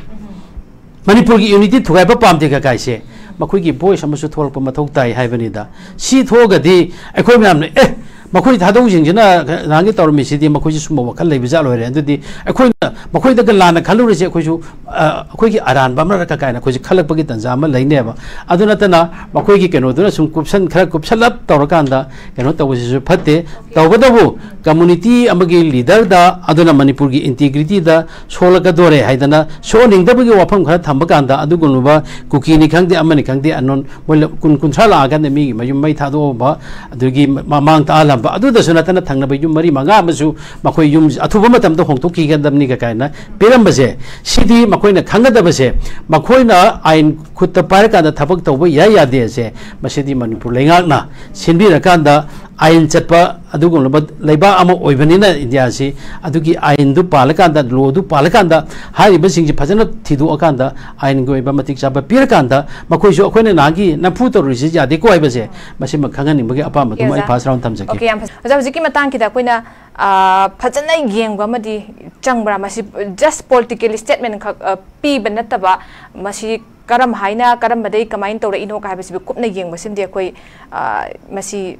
ꯃꯅꯤꯄꯨꯔꯒꯤ ꯌꯨꯅꯤꯇꯤ ꯊꯨꯒꯥꯏꯕ ꯄꯥꯝꯗꯦ ꯀꯀꯥꯏꯁꯦ, ꯃꯈꯣꯏꯒꯤ ꯚꯣꯏꯁ ꯑꯃꯁꯨ ꯊꯣꯛꯂꯛꯄ ꯃꯊꯧ ꯇꯥꯏ ꯍꯥꯏꯕꯅꯤꯗ꯫ ꯁꯤ ꯊꯣꯛꯑꯒꯗꯤ ꯑꯩꯈꯣꯏ ꯃꯌꯥꯝꯅ, "ꯑꯦ, ꯃꯈꯣꯏ ꯊꯥꯗꯧꯁꯤꯡꯁꯤꯅ ꯅꯍꯥꯟꯒꯤ ꯇꯧꯔꯝꯃꯤꯁꯤꯗꯤ ꯃꯈꯣꯏꯁꯨ ꯁꯨꯝꯕ ꯋꯥꯈꯜ ꯂꯩꯕ ꯖꯥꯠ ꯑꯣꯏꯔꯦ, ꯑꯗꯨꯗꯤ ꯑꯩꯈꯣꯏꯅ ꯃꯈꯣꯏꯗꯒ ꯂꯥꯟꯅ ꯈꯜꯂꯨꯔꯤꯁꯦ, ꯑꯩꯈꯣꯏꯁꯨ, ꯑ, ꯑꯩꯈꯣꯏꯒꯤ ꯑꯔꯥꯟꯕ ꯑꯃꯔ ꯀꯀꯥꯏꯅ ꯑꯩꯈꯣꯏꯁꯦ ꯈꯜꯂꯛꯄꯒꯤ ꯇꯥꯟꯖꯥ ꯑꯃ ꯂꯩꯅꯦꯕ"꯫ ꯑꯗꯨ ꯅꯠꯇꯅ ꯃꯈꯣꯏꯒꯤ ꯀꯩꯅꯣꯗꯨꯅ ꯁꯨꯝ ꯀꯨꯞꯁꯟ, ꯈꯔ ꯀꯨꯞꯁꯜꯂꯞ ꯇꯧꯔꯀꯥꯟꯗ ꯀꯩꯅꯣ ꯇꯧꯕꯁꯤꯁꯨ ꯐꯠꯇꯦ꯫ ꯇꯧꯕꯇꯕꯨ ꯀꯝꯃꯨꯅꯤꯇꯤ ꯑꯃꯒꯤ ꯂꯤꯗꯔꯗ, ꯑꯗꯨꯅ ꯃꯅꯤꯄꯨꯔꯒꯤ ꯏꯟꯇꯤꯒ꯭ꯔꯤꯇꯤꯗ ꯁꯣꯛꯂꯛꯀꯗꯣꯔꯦ ꯍꯥꯏꯗꯅ ꯁꯣꯛꯍꯟꯅꯤꯡꯗꯕꯒꯤ ꯋꯥꯐꯝ ꯈꯔ ꯊꯝꯕ ꯀꯥꯟꯗ, ꯑꯗꯨꯒꯨꯝꯂꯕ ꯀꯨꯀꯤꯅꯤ ꯈꯪꯗꯦ, ꯑꯃꯅꯤ ꯈꯪꯗꯦ, ꯑꯅꯣꯟ ꯃꯣꯏ ꯂ-, ꯀꯨꯟ, ꯀꯨꯟꯊ꯭ꯔꯥ ꯂꯥꯛꯑꯀꯥꯟꯗ ꯃꯤꯒꯤ ꯃꯌꯨꯝ ꯃꯩ ꯊꯥꯗꯣꯛꯑꯝꯕ, ꯑꯗꯨꯒꯤ ꯃ-, ꯃꯃꯥꯡ ꯇꯥꯍꯜꯂꯝꯕ, ꯑꯗꯨꯗꯁꯨ ꯅꯠꯇꯅ ꯊꯪꯅꯕ ꯌꯨꯝ ꯃꯔꯤ ꯃꯉꯥ ꯑꯃꯁꯨ ꯃꯈꯣꯏ ꯌꯨꯝ ꯑꯊꯨꯕ ꯃꯇꯝꯗ ꯍꯣꯡꯗꯣꯛꯈꯤꯒꯗꯕꯅꯤꯒ ꯀꯥꯏꯅ ꯄꯤꯔꯝꯕꯁꯦ, ꯁꯤꯗꯤ ꯃꯈꯣꯏꯅ ꯈꯪꯒꯗꯕꯁꯦ, ꯃꯈꯣꯏꯅ ꯑꯥꯏꯟ ꯈꯨꯠꯇ ꯄꯥꯏꯔꯀꯥꯟꯗ ꯊꯕꯛ ꯇꯧꯕ ꯌꯥꯏ ꯌꯥꯗꯦꯁꯦ, ꯃꯁꯤꯗꯤ ꯃꯅꯤꯄꯨꯔ ꯂꯩꯉꯥꯛꯅ ꯁꯤꯟꯕꯤꯔꯀꯥꯟꯗ, ꯑꯥꯏꯟ ꯆꯠꯄ ꯑꯗꯨꯒꯨꯝꯂꯕ ꯂꯩꯕꯥꯛ ꯑꯃ ꯑꯣꯏꯕꯅꯤꯅ ꯏꯟꯗꯤꯌꯥꯁꯤ, ꯑꯗꯨꯒꯤ ꯑꯥꯏꯟꯗꯨ ꯄꯥꯜꯂꯀꯥꯟꯗ, ꯂꯣꯗꯨ ꯄꯥꯜꯂꯀꯥꯟꯗ, ꯍꯥꯏꯔꯤꯕꯁꯤꯡꯁꯤ ꯐꯖꯅ ꯊꯤꯗꯣꯛꯑꯀꯥꯟꯗ, ꯑꯥꯏꯟꯒꯤ ꯑꯣꯏꯕ ꯃꯇꯤꯛ ꯆꯥꯕ ꯄꯤꯔꯀꯥꯟꯗ, ꯃꯈꯣꯏꯁꯨ ꯑꯩꯈꯣꯏꯅ ꯅꯍꯥꯟꯒꯤ ꯅꯝꯐꯨ ꯇꯧꯔꯨꯔꯤꯁꯤ ꯌꯥꯗꯦꯀꯣ ꯍꯥꯏꯕꯁꯦ, ꯃꯁꯤꯃ ꯈꯪꯍꯟꯅꯤꯡꯕꯒꯤ ꯑꯄꯥꯝꯕꯗꯨꯃ ꯑꯩ ꯐꯥꯁ ꯔꯥꯎꯟ ꯊꯝꯖꯒꯦ꯫ ꯑꯣꯀꯦ, ꯌꯥꯝ ꯐꯖꯩ꯫ ꯑꯣꯖꯥ, ꯍꯧꯖꯤꯛꯀꯤ ꯃꯇꯥꯡꯁꯤꯗ ꯑꯩꯈꯣꯏꯅ, ꯑ, ꯐꯖꯅ ꯌꯦꯡꯕ ꯑꯃꯗꯤ ꯆꯪꯕ꯭ꯔꯥ? ꯃꯁꯤ ꯖꯁ ꯄꯣꯂꯤꯇꯤꯀꯦꯜ ꯁ꯭ꯇꯦꯠꯃꯦꯟ ꯈꯛ, ꯑ, ꯄꯤꯕ ꯅꯠꯇꯕ, ꯃꯁꯤ ꯀꯔꯝ ꯍꯥꯏꯅ, ꯀꯔꯝꯕꯗꯒꯤ ꯀꯃꯥꯏꯅ ꯇꯧꯔꯛꯏꯅꯣ ꯀ ꯍꯥꯏꯕꯁꯤꯕꯨ ꯀꯨꯞꯅ ꯌꯦꯡꯕꯁꯤꯃꯗꯤ ꯑꯩꯈꯣꯏ, ꯑ, ꯃꯁꯤ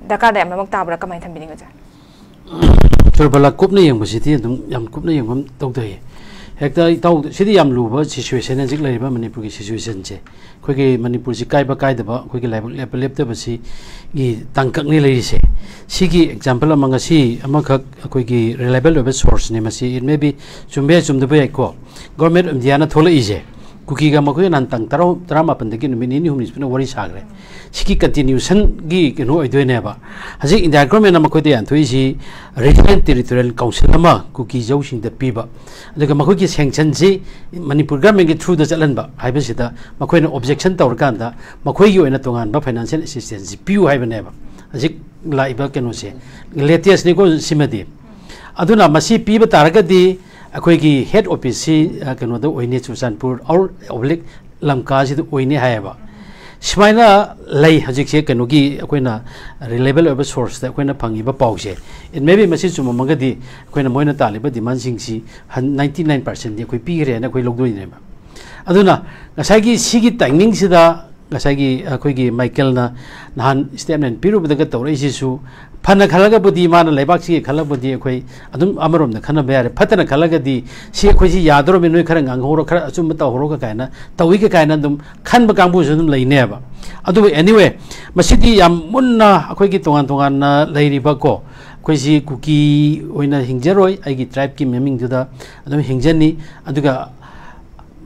ꯗꯔꯀꯥꯔ ꯌꯥꯝꯅꯃꯛ ꯇꯥꯕ꯭ꯔꯥ? ꯀꯃꯥꯏꯅ ꯊꯝꯕꯤꯅꯤꯡꯉꯤ, ꯑꯣꯖꯥ? ꯆꯨꯔꯕꯂꯥ, ꯀꯨꯞꯅ ꯌꯦꯡꯕꯁꯤꯗꯤ ꯑꯗꯨꯝ ꯌꯥꯝ ꯀꯨꯞꯅ ꯌꯦꯡꯕ ꯑꯃ ꯇꯧꯊꯩꯌꯦ꯫ ꯍꯦꯛꯇ ꯏꯇꯥꯎ, ꯁꯤꯗꯤ ꯌꯥꯝ ꯂꯨꯕ ꯁꯤꯆꯨꯋꯦꯁꯟ, ꯍꯧꯖꯤꯛ ꯂꯩꯔꯤꯕ ꯃꯅꯤꯄꯨꯔꯒꯤ ꯁꯤꯆꯨꯋꯦꯁꯟꯁꯦ꯫ ꯑꯩꯈꯣꯏꯒꯤ ꯃꯅꯤꯄꯨꯔꯁꯤ ꯀꯥꯏꯕ ꯀꯥꯏꯗꯕ, ꯑꯩꯈꯣꯏꯒꯤ ꯂꯥꯏꯕꯛ ꯂꯦꯞꯄ ꯂꯦꯞꯇꯕꯁꯤꯒꯤ ꯇꯥꯡꯀꯛꯅꯤ ꯂꯩꯔꯤꯁꯦ꯫ ꯁꯤꯒꯤ ꯑꯦꯛꯖꯥꯝꯄꯜ ꯑꯃ ꯉꯁꯤ ꯑꯃꯈꯛ ꯑꯩꯈꯣꯏꯒꯤ ꯔꯤꯂꯥꯏꯕꯜ ꯑꯣꯏꯕ ꯁꯣꯔꯁꯅꯦ ꯃꯁꯤ꯫ It may be ꯆꯨꯝꯕ ꯌꯥꯏ, ꯆꯨꯝꯗꯕ ꯌꯥꯏꯀꯣ꯫ ꯒꯣꯔꯃꯦꯟ ꯑꯣꯐ ꯏꯟꯗꯤꯌꯥꯅ ꯊꯣꯛꯂꯛꯏꯁꯦ, ꯀꯨꯀꯤꯒ ꯃꯈꯣꯏꯒ ꯅꯍꯥꯟ ꯇꯥꯡ ꯇꯔꯥ, ꯇꯔꯥꯃꯥꯄꯟꯗꯒꯤ ꯅꯨꯃꯤꯠ ꯅꯤꯅꯤ ꯍꯨꯝꯅꯤ ꯁꯨꯞꯅ ꯋꯥꯔꯤ ꯁꯥꯈ꯭ꯔꯦ꯫ ꯁꯤꯒꯤ ꯀꯟꯇꯤꯅ꯭ꯌꯨꯁꯟꯒꯤ ꯀꯩꯅꯣ ꯑꯣꯏꯗꯣꯏꯅꯦꯕ꯫ ꯍꯧꯖꯤꯛ ꯏꯟꯗꯤꯌꯥ ꯒꯣꯔꯃꯦꯟꯅ ꯃꯈꯣꯏꯗ ꯌꯥꯟꯊꯣꯛꯏꯁꯤ ꯔꯤꯖꯅꯦꯜ ꯇꯦꯔꯤꯇꯣꯔꯤꯌꯦꯜ ꯀꯥꯎꯟꯁꯤꯜ ꯑꯃ ꯀꯨꯀꯤ ꯖꯧꯁꯤꯡꯗ ꯄꯤꯕ, ꯑꯗꯨꯒ ꯃꯈꯣꯏꯒꯤ ꯁꯦꯡꯁꯟꯁꯤ ꯃꯅꯤꯄꯨꯔ ꯒꯣꯔꯃꯦꯟꯒꯤ ꯊ꯭ꯔꯨꯗ ꯆꯠꯍꯟꯕ ꯍꯥꯏꯕꯁꯤꯗ ꯃꯈꯣꯏꯅ ꯑꯣꯕꯖꯦꯛꯁꯟ ꯇꯧꯔꯀꯥꯟꯗ ꯃꯈꯣꯏꯒꯤ ꯑꯣꯏꯅ ꯇꯣꯉꯥꯟꯕ ꯐꯥꯏꯅꯥꯟꯁꯤꯌꯦꯜ ꯑꯦꯁꯤꯁꯇꯦꯟꯁꯁꯤ ꯄꯤꯌꯨ ꯍꯥꯏꯕꯅꯦꯕ꯫ ꯍꯧꯖꯤꯛ ꯂꯥꯛꯏꯕ ꯀꯩꯅꯣꯁꯦ ꯂꯦꯇꯦꯁꯅꯤꯀꯣ ꯁꯤꯃꯗꯤ꯫ ꯑꯗꯨꯅ ꯃꯁꯤ ꯄꯤꯕ ꯇꯥꯔꯒꯗꯤ ꯑꯩꯈꯣꯏꯒꯤ ꯍꯦꯗ ꯑꯣꯐꯤꯁꯁꯤ, ꯑ, ꯀꯩꯅꯣꯗ ꯑꯣꯏꯅꯤ, ꯆꯨꯔꯆꯥꯟꯄꯨꯔ ꯑꯣꯔ ꯑꯣꯕ꯭ꯂꯤꯛ ꯂꯝꯀꯥꯁꯤꯗ ꯑꯣꯏꯅꯤ ꯍꯥꯏꯌꯦꯕ꯫ ꯁꯨꯃꯥꯏꯅ ꯂꯩ ꯍꯧꯖꯤꯛꯁꯦ, ꯀꯩꯅꯣꯒꯤ ꯑꯩꯈꯣꯏꯅ ꯔꯤꯂꯦꯕꯜ ꯑꯣꯏꯕ ꯁꯣꯔꯁꯇ ꯑꯩꯈꯣꯏꯅ ꯐꯪꯉꯤꯕ ꯄꯥꯎꯁꯦ꯫ It may be ꯃꯁꯤ ꯆꯨꯝꯃꯝꯃꯒꯗꯤ ꯑꯩꯈꯣꯏꯅ ꯃꯣꯏꯅ ꯇꯥꯜꯂꯤꯕ ꯗꯤꯃꯥꯟꯁꯤꯡꯁꯤ ꯍꯟ-, ninety nine percentꯗꯤ ꯑꯩꯈꯣꯏ ꯄꯤꯈ꯭ꯔꯦꯅ ꯑꯩꯈꯣꯏ ꯂꯧꯗꯣꯏꯅꯦꯕ꯫ ꯑꯗꯨꯅ ꯉꯁꯥꯏꯒꯤ ꯁꯤꯒꯤ ꯇꯥꯏꯃꯤꯡꯁꯤꯗ ꯉꯁꯥꯏꯒꯤ ꯑꯩꯈꯣꯏꯒꯤ ꯃꯥꯏꯀꯦꯜꯅ ꯅꯍꯥꯟ ꯁ꯭ꯇꯦꯠꯃꯦꯟ ꯄꯤꯔꯨꯕꯗꯒ ꯇꯧꯔꯛꯏꯁꯤꯁꯨ ꯐꯅ ꯈꯜꯂꯒꯕꯨꯗꯤ, ꯃꯥꯅ ꯂꯩꯕꯥꯛꯁꯤꯒꯤ ꯈꯜꯂꯒꯕꯨꯗꯤ ꯑꯩꯈꯣꯏ ꯑꯗꯨꯝ ꯑꯃꯔꯣꯝꯗ ꯈꯟꯅꯕ ꯌꯥꯔꯦ꯫ ꯐꯠꯇꯅ ꯈꯜꯂꯒꯗꯤ ꯁꯤ ꯑꯩꯈꯣꯏꯁꯤ ꯌꯥꯗꯣꯔꯕꯅꯤ, ꯅꯣꯏ ꯈꯔ ꯉꯥꯡꯍꯧꯔꯣ, ꯈꯔ ꯑꯆꯨꯝꯕ ꯇꯧꯍꯧꯔꯣꯒ ꯀꯥꯏꯅ ꯇꯧꯏꯒ ꯀꯥꯏꯅ ꯑꯗꯨꯝ ꯈꯟꯕ ꯀꯥꯡꯕꯨꯁꯨ ꯑꯗꯨꯝ ꯂꯩꯅꯦꯕ꯫ ꯑꯗꯨꯕꯨ anyway, ꯃꯁꯤꯗꯤ ꯌꯥꯝ ꯃꯨꯟꯅ ꯑꯩꯈꯣꯏꯒꯤ ꯇꯣꯉꯥꯟ ꯇꯣꯉꯥꯟꯅ ꯂꯩꯔꯤꯕꯀꯣ, ꯑꯩꯈꯣꯏꯁꯤ ꯀꯨꯀꯤ ꯑꯣꯏꯅ ꯍꯤꯡꯖꯔꯣꯏ, ꯑꯩꯒꯤ ꯇ꯭ꯔꯥꯏꯕꯀꯤ ꯃꯃꯤꯡꯗꯨꯗ ꯑꯗꯨꯝ ꯍꯤꯡꯖꯅꯤ꯫ ꯑꯗꯨꯒ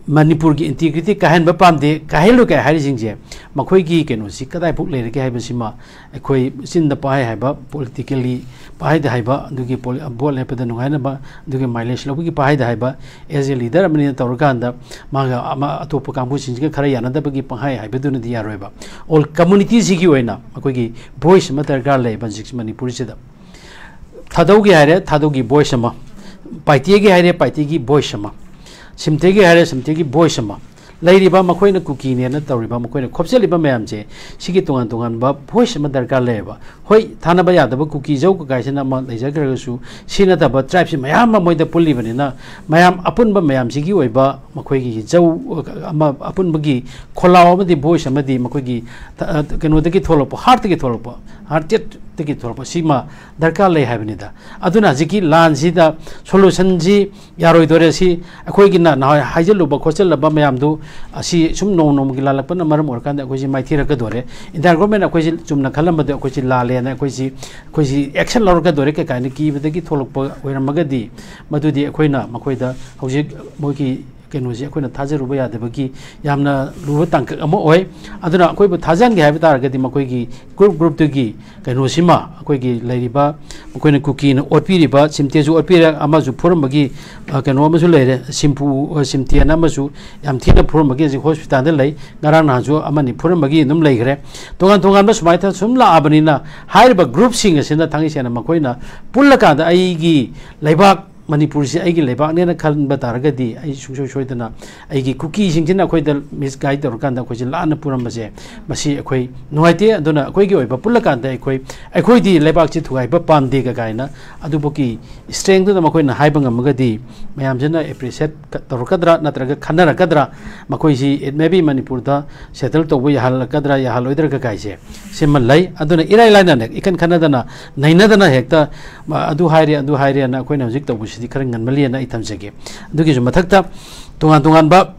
ꯃꯅꯤꯄꯨꯔꯒꯤ ꯏꯟꯇꯤꯒ꯭ꯔꯤꯇꯤ ꯀꯥꯏꯍꯟꯕ ꯄꯥꯝꯗꯦ, ꯀꯥꯏꯍꯜꯂꯣꯏ ꯀꯥꯏ ꯍꯥꯏꯔꯤꯁꯤꯡꯁꯦ, ꯃꯈꯣꯏꯒꯤ ꯀꯩꯅꯣꯁꯤ ꯀꯗꯥꯏꯐꯥꯎ ꯂꯩꯔꯒꯦ ꯍꯥꯏꯕꯁꯤꯃ ꯑꯩꯈꯣꯏ ꯆꯤꯟꯗ ꯄꯥꯍꯥꯏ ꯍꯥꯏꯕ, ꯄꯣꯂꯤꯇꯤꯀꯦꯜꯂꯤ ꯄꯥꯍꯥꯏꯗ ꯍꯥꯏꯕ, ꯑꯗꯨꯒꯤ ꯄꯣꯂꯤ-, ꯚꯣꯠ ꯂꯦꯞꯄꯗ ꯅꯨꯡꯉꯥꯏꯅꯕ, ꯑꯗꯨꯒꯤ ꯃꯥꯏꯂꯦꯖ ꯂꯧꯕꯒꯤ ꯄꯥꯍꯥꯏꯗ ꯍꯥꯏꯕ, as a leader ꯑꯃꯅꯤꯅ ꯇꯧꯔꯀꯥꯟꯗ ꯃꯥꯒ ꯑꯃ ꯑꯇꯣꯞꯄ ꯀꯥꯡꯕꯨꯁꯤꯡꯁꯤꯒ ꯈꯔ ꯌꯥꯅꯗꯕꯒꯤ ꯄꯥꯍꯥꯏ ꯍꯥꯏꯕꯗꯨꯅꯗꯤ ꯌꯥꯔꯣꯏꯕ꯫ ꯑꯣꯜ ꯀꯝꯃꯨꯅꯤꯇꯤꯁꯤꯒꯤ ꯑꯣꯏꯅ ꯑꯩꯈꯣꯏꯒꯤ ꯚꯣꯏꯁ ꯑꯃ ꯗꯔꯀꯥꯔ ꯂꯩꯌꯦꯕ ꯍꯧꯖꯤꯛ ꯃꯅꯤꯄꯨꯔꯁꯤꯗ꯫ ꯊꯥꯗꯧꯒꯤ ꯍꯥꯏꯔꯦ, ꯊꯥꯗꯧꯒꯤ ꯚꯣꯏꯁ ꯑꯃ, ꯄꯥꯏꯇꯦꯒꯤ ꯍꯥꯏꯔꯦ, ꯄꯥꯏꯇꯦꯒꯤ ꯚꯣꯏꯁ ꯑꯃ, ꯁꯤꯝꯇꯦꯒꯤ ꯍꯥꯏꯔꯦ, ꯁꯤꯝꯇꯦꯒꯤ ꯚꯣꯏꯁ ꯑꯃ꯫ ꯂꯩꯔꯤꯕ ꯃꯈꯣꯏꯅ ꯀꯨꯀꯤꯅꯦꯅ ꯇꯧꯔꯤꯕ, ꯃꯈꯣꯏꯅ ꯈꯣꯞꯆꯜꯂꯤꯕ ꯃꯌꯥꯝꯁꯦ, ꯁꯤꯒꯤ ꯇꯣꯉꯥꯟ ꯇꯣꯉꯥꯟꯕ ꯚꯣꯏꯁ ꯑꯃ ꯗꯔꯀꯥꯔ ꯂꯩꯌꯦꯕ꯫ ꯍꯣꯏ, ꯊꯥꯅꯕ ꯌꯥꯗꯕ ꯀꯨꯀꯤ ꯖꯧ ꯀꯀꯥꯏꯁꯤꯅ ꯑꯃ ꯂꯩꯖꯈ꯭ꯔꯒꯁꯨ, ꯁꯤ ꯅꯠꯇꯕ ꯇ꯭ꯔꯥꯏꯕꯁꯤ ꯃꯌꯥꯝ ꯑꯃ ꯃꯣꯏꯗ ꯄꯨꯜꯂꯤꯕꯅꯤꯅ, ꯃꯌꯥꯝ ꯑꯄꯨꯟꯕ ꯃꯌꯥꯝꯁꯤꯒꯤ ꯑꯣꯏꯕ ꯃꯈꯣꯏꯒꯤ ꯖꯧ ꯑꯃ ꯑꯄꯨꯟꯕꯒꯤ ꯈꯣꯜꯂꯥꯎ ꯑꯃꯗꯤ ꯚꯣꯏꯁ ꯑꯃꯗꯤ ꯃꯈꯣꯏꯒꯤ ꯊ-, ꯀꯩꯅꯣꯗꯒꯤ ꯊꯣꯛꯂꯛꯄ, ꯍꯥꯔꯠꯇꯒꯤ ꯊꯣꯛꯂꯛꯄ, ꯍꯥꯔꯇꯦꯠꯇꯒꯤ ꯊꯣꯛꯂꯛꯄ ꯁꯤꯃ ꯗꯔꯀꯥꯔ ꯂꯩ ꯍꯥꯏꯕꯅꯤꯗ꯫ ꯑꯗꯨꯅ ꯍꯧꯖꯤꯛꯀꯤ ꯂꯥꯟꯁꯤꯗ ꯁꯣꯂꯨꯁꯟꯁꯤ ꯌꯥꯔꯣꯏꯗꯣꯔꯦ꯫ ꯁꯤ ꯑꯩꯈꯣꯏꯒꯤꯅ ꯅꯍꯥꯟꯋꯥꯏ ꯍꯥꯏꯖꯤꯜꯂꯨꯕ ꯈꯣꯠꯆꯤꯜꯂꯕ ꯃꯌꯥꯝꯗꯨ, ꯑꯁꯤ ꯁꯨꯝ ꯅꯣꯡ ꯅꯣꯡꯃꯒꯤ ꯂꯥꯜꯂꯛꯄꯅ ꯃꯔꯝ ꯑꯣꯏꯔꯀꯥꯟꯗ ꯑꯩꯈꯣꯏꯁꯤ ꯃꯥꯏꯊꯤꯔꯛꯀꯗꯣꯔꯦ꯫ ꯏꯟꯗꯤꯌꯥꯟ ꯒꯣꯔꯃꯦꯟ ꯑꯩꯈꯣꯏꯁꯤ ꯆꯨꯝꯅ ꯈꯜꯂꯝꯕꯗ ꯑꯩꯈꯣꯏꯁꯤ ꯂꯥꯜꯂꯦꯅ ꯑꯩꯈꯣꯏꯁꯤ, ꯑꯩꯈꯣꯏꯁꯤ ꯑꯦꯛꯁꯟ ꯂꯧꯔꯛꯀꯗꯣꯔꯦ ꯀꯩ ꯀꯥꯏꯅ ꯀꯤꯕꯗꯒꯤ ꯊꯣꯛꯂꯛꯄ ꯑꯣꯏꯔꯝꯃꯒꯗꯤ, ꯃꯗꯨꯗꯤ ꯑꯩꯈꯣꯏꯅ ꯃꯈꯣꯏꯗ ꯍꯧꯖꯤꯛ ꯃꯣꯏꯒꯤ ꯀꯩꯅꯣꯁꯤ ꯑꯩꯈꯣꯏꯅ ꯊꯥꯖꯔꯨꯕ ꯌꯥꯗꯕꯒꯤ ꯌꯥꯝꯅ ꯂꯨꯕ ꯇꯥꯡꯀꯛ ꯑꯃ ꯑꯣꯏ꯫ ꯑꯗꯨꯅ ꯑꯩꯈꯣꯏꯕꯨ ꯊꯥꯖꯍꯟꯒꯦ ꯍꯥꯏꯕ ꯇꯥꯔꯒꯗꯤ ꯃꯈꯣꯏꯒꯤ group groupꯇꯨꯒꯤ ꯀꯩꯅꯣꯁꯤꯃ, ꯑꯩꯈꯣꯏꯒꯤ ꯂꯩꯔꯤꯕ ꯃꯈꯣꯏꯅ ꯀꯨꯀꯤꯅ ꯑꯣꯠꯄꯤꯔꯤꯕ, ꯁꯤꯝꯇꯦꯁꯨ ꯑꯣꯠꯄꯤꯔꯦ, ꯑꯃꯁꯨ ꯐꯨꯔꯝꯕꯒꯤ, ꯑ, ꯀꯩꯅꯣ ꯑꯃꯁꯨ ꯂꯩꯔꯦ, ꯁꯤꯝꯄꯨ, ꯑ, ꯁꯤꯝꯇꯦꯟ ꯑꯃꯁꯨ ꯌꯥꯝ ꯊꯤꯅ ꯐꯨꯔꯝꯕꯒꯤ ꯍꯧꯖꯤꯛ ꯍꯣꯁꯄꯤꯇꯥꯜꯗ ꯂꯩ꯫ ꯉꯔꯥꯡ ꯅꯍꯥꯟꯁꯨ ꯑꯃꯅꯤ ꯐꯨꯔꯝꯕꯒꯤ ꯑꯗꯨꯝ ꯂꯩꯈ꯭ꯔꯦ꯫ ꯇꯣꯉꯥꯟ ꯇꯣꯉꯥꯟꯕ ꯁꯨꯃꯥꯏꯅ ꯁꯨꯝ ꯂꯥꯛꯑꯕꯅꯤꯅ ꯍꯥꯏꯔꯤꯕ groupꯁꯤꯡ ꯑꯁꯤꯅ ꯊꯥꯡꯒꯩ ꯁꯦꯡꯅ ꯃꯈꯣꯏꯅ ꯄꯨꯜꯂꯀꯥꯟꯗ ꯑꯩꯒꯤ ꯂꯩꯕꯥꯛ ꯃꯅꯤꯄꯨꯔꯁꯤ ꯑꯩꯒꯤ ꯂꯩꯕꯥꯛꯅꯦꯅ ꯈꯟꯕ ꯇꯥꯔꯒꯗꯤ ꯑꯩ ꯁꯨꯡꯁꯣꯏ ꯁꯣꯏꯗꯅ ꯑꯩꯒꯤ ꯀꯨꯀꯤꯁꯤꯡꯁꯤꯅ ꯑꯩꯈꯣꯏꯗ misguide ꯇꯧꯔꯀꯥꯟꯗ ꯑꯩꯈꯣꯏꯁꯦ ꯂꯥꯟꯅ ꯄꯨꯔꯝꯕꯁꯦ ꯃꯁꯤ ꯑꯩꯈꯣꯏ ꯅꯨꯡꯉꯥꯏꯇꯦ꯫ ꯑꯗꯨꯅ ꯑꯩꯈꯣꯏꯒꯤ ꯑꯣꯏꯕ ꯄꯨꯜꯂꯀꯥꯟꯗ ꯑꯩꯈꯣꯏ, ꯑꯩꯈꯣꯏꯗꯤ ꯂꯩꯕꯥꯛꯁꯤ ꯊꯨꯒꯥꯏꯕ ꯄꯥꯝꯗꯦꯒ ꯀꯥꯏꯅ ꯑꯗꯨꯐꯥꯎꯒꯤ strengthꯗꯨꯗ ꯃꯈꯣꯏꯅ ꯍꯥꯏꯕ ꯉꯝꯃꯒꯗꯤ ꯃꯌꯥꯝꯁꯤꯅ appreciate ꯇꯧꯔꯛꯀꯗ꯭ꯔꯥ ꯅꯠꯇ꯭ꯔꯒ ꯈꯟꯅꯔꯛꯀꯗ꯭ꯔꯥ, ꯃꯈꯣꯏꯁꯤ it may be ꯃꯅꯤꯄꯨꯔꯗ settle ꯇꯧꯕ ꯌꯥꯍꯜꯂꯛꯀꯗ꯭ꯔꯥ ꯌꯥꯍꯜꯂꯣꯏꯗ꯭ꯔꯥ ꯀꯀꯥꯏꯁꯦ ꯁꯤꯃ ꯂꯩ꯫ ꯑꯗꯨꯅ ꯏꯔꯥꯏ ꯂꯥꯏꯅ ꯏꯈꯟ ꯈꯟꯅꯗꯅ ꯅꯩꯅꯗꯅ ꯍꯦꯛꯇ, "ꯃ-, ꯑꯗꯨ ꯍꯥꯏꯔꯦ ꯑꯗꯨ ꯍꯥꯏꯔꯦꯅ" ꯑꯩꯈꯣꯏꯅ ꯍꯧꯖꯤꯛ ꯇꯧꯕꯁꯤꯗꯤ ꯈꯔ ꯉꯟꯃꯜꯂꯤꯅ ꯑꯩ ꯊꯝꯖꯒꯦ꯫ ꯑꯗꯨꯒꯤꯁꯨ ꯃꯊꯛꯇ ꯇꯣꯉꯥꯟ ꯇꯣꯉꯥꯟꯕ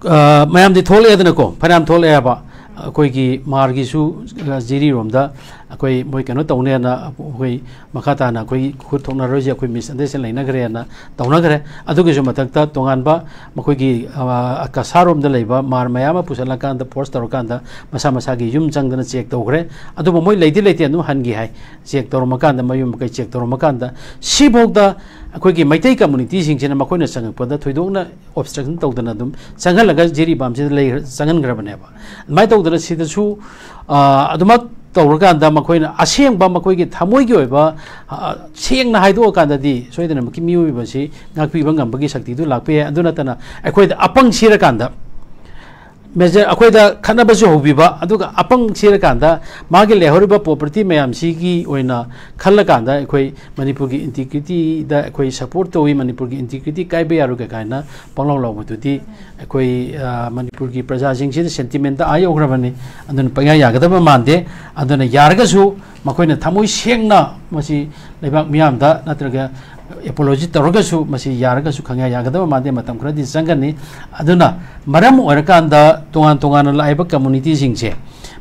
ꯑ, ꯃꯌꯥꯝꯗꯤ ꯊꯣꯛꯂꯛꯑꯦꯗꯅꯀꯣ, ꯐꯅꯌꯥꯝ ꯊꯣꯛꯂꯛꯑꯦꯕ꯫ ꯑꯩꯈꯣꯏꯒꯤ ꯃꯥꯔꯒꯤꯁꯨ, ꯑ, ꯖꯤꯔꯤꯔꯣꯝꯗ ꯑꯩꯈꯣꯏ ꯃꯣꯏ ꯀꯩꯅꯣ ꯇꯧꯅꯦꯅ ꯑꯩꯈꯣꯏ ꯃꯈꯥ ꯇꯥꯅ ꯑꯩꯈꯣꯏ ꯈꯨꯠ ꯊꯣꯛꯅꯔꯣꯏꯁꯦ, ꯑꯩꯈꯣꯏ misunderstanding ꯂꯩꯅꯈ꯭ꯔꯦꯅ ꯇꯧꯅꯈ꯭ꯔꯦ꯫ ꯑꯗꯨꯒꯤꯁꯨ ꯃꯊꯛꯇ ꯇꯣꯉꯥꯟꯕ ꯃꯈꯣꯏꯒꯤ, ꯑ, ꯀꯁꯥꯔꯣꯝꯗ ꯂꯩꯕ ꯃꯥꯔ ꯃꯌꯥꯝ ꯑꯃ ꯄꯨꯁꯜꯂꯀꯥꯟꯗ force ꯇꯧꯔꯀꯥꯟꯗ ꯃꯁꯥ ꯃꯁꯥꯒꯤ ꯌꯨꯝ ꯆꯪꯗꯅ check ꯇꯧꯈ꯭ꯔꯦ꯫ ꯑꯗꯨꯕꯨ ꯃꯣꯏ ꯂꯩꯗꯤ ꯂꯩꯇꯦ, ꯑꯗꯨꯝ ꯍꯟꯈꯤ ꯍꯥꯏ꯫ Check ꯇꯧꯔꯝꯃꯀꯥꯟꯗ, ꯃꯌꯨꯝ ꯃꯀꯩ check ꯇꯧꯔꯝꯃꯀꯥꯟꯗ ꯁꯤꯐꯥꯎꯗ ꯑꯩꯈꯣꯏꯒꯤ ꯃꯩꯇꯩ communityꯁꯤꯡꯁꯤꯅ ꯃꯈꯣꯏꯅ ꯆꯪꯉꯛꯄꯗ ꯊꯣꯏꯗꯣꯛꯅ obstruction ꯇꯧꯗꯅ ꯑꯗꯨꯝ ꯆꯪꯍꯜꯂꯒ ꯖꯤꯔꯤꯕꯥꯝꯁꯤꯗ ꯂꯩ-, ꯆꯪꯍꯟꯈ꯭ꯔꯕꯅꯦꯕ꯫ ꯑꯗꯨꯃꯥꯏꯅ ꯇꯧꯗꯅ ꯁꯤꯗꯁꯨ, ꯑ, ꯑꯗꯨꯃꯛ ꯇꯧꯔꯀꯥꯟꯗ ꯃꯈꯣꯏꯅ ꯑꯁꯦꯡꯕ ꯃꯈꯣꯏꯒꯤ ꯊꯃꯣꯏꯒꯤ ꯑꯣꯏꯕ, ꯑ, ꯁꯦꯡꯅ ꯍꯥꯏꯗꯣꯛꯑꯀꯥꯟꯗꯗꯤ ꯁꯣꯏꯗꯅꯃꯛꯀꯤ ꯃꯤꯑꯣꯏꯕꯁꯤ ꯉꯥꯛꯄꯤꯕ ꯉꯝꯕꯒꯤ ꯁꯛꯇꯤꯗꯨ ꯂꯥꯛꯄ ꯌꯥꯏ꯫ ꯑꯗꯨ ꯅꯠꯇꯅ ꯑꯩꯈꯣꯏꯗ ꯑꯄꯪ ꯁꯤꯔꯀꯥꯟꯗ, major, ꯑꯩꯈꯣꯏꯗ ꯈꯠꯅꯕꯁꯨ ꯍꯧꯕꯤꯕ, ꯑꯗꯨꯒ ꯑꯄꯪ ꯁꯤꯔꯀꯥꯟꯗ ꯃꯥꯒꯤ ꯂꯩꯍꯧꯔꯤꯕ property ꯃꯌꯥꯝꯁꯤꯒꯤ ꯑꯣꯏꯅ ꯈꯜꯂꯀꯥꯟꯗ ꯑꯩꯈꯣꯏ ꯃꯅꯤꯄꯨꯔꯒꯤ integrityꯗ ꯑꯩꯈꯣꯏ support ꯇꯧꯏ, ꯃꯅꯤꯄꯨꯔꯒꯤ integrity ꯀꯥꯏꯕ ꯌꯥꯔꯣꯏ ꯀꯥꯏꯅ ꯄꯪꯂꯥꯎ ꯂꯥꯎꯕꯗꯨꯗꯤ ꯑꯩꯈꯣꯏ, ꯑ, ꯃꯅꯤꯄꯨꯔꯒꯤ ꯄ꯭ꯔꯖꯥꯁꯤꯡꯁꯤꯗ sentimentꯇ ꯑꯥ ꯌꯧꯈ꯭ꯔꯕꯅꯤ꯫ ꯑꯗꯨꯅ ꯄꯪꯌꯥ ꯌꯥꯒꯗꯕ ꯃꯥꯟꯗꯦ꯫ ꯑꯗꯨꯅ ꯌꯥꯔꯒꯁꯨ ꯃꯈꯣꯏꯅ ꯊꯃꯣꯏ ꯁꯦꯡꯅ ꯃꯁꯤ ꯂꯩꯕꯥꯛ ꯃꯤꯌꯥꯝꯗ ꯅꯠꯇ꯭ꯔꯒ apology ꯇꯧꯔꯒꯁꯨ ꯃꯁꯤ ꯌꯥꯔꯒꯁꯨ ꯈꯪꯌꯥ ꯌꯥꯒꯗꯕ ꯃꯥꯟꯗꯦ, ꯃꯇꯝ ꯈꯔꯗꯤ ꯆꯪꯒꯅꯤ꯫ ꯑꯗꯨꯅ ꯃꯔꯝ ꯑꯣꯏꯔꯀꯥꯟꯗ ꯇꯣꯉꯥꯟ ꯇꯣꯉꯥꯟꯅ ꯂꯥꯛꯏꯕ communityꯁꯤꯡꯁꯦ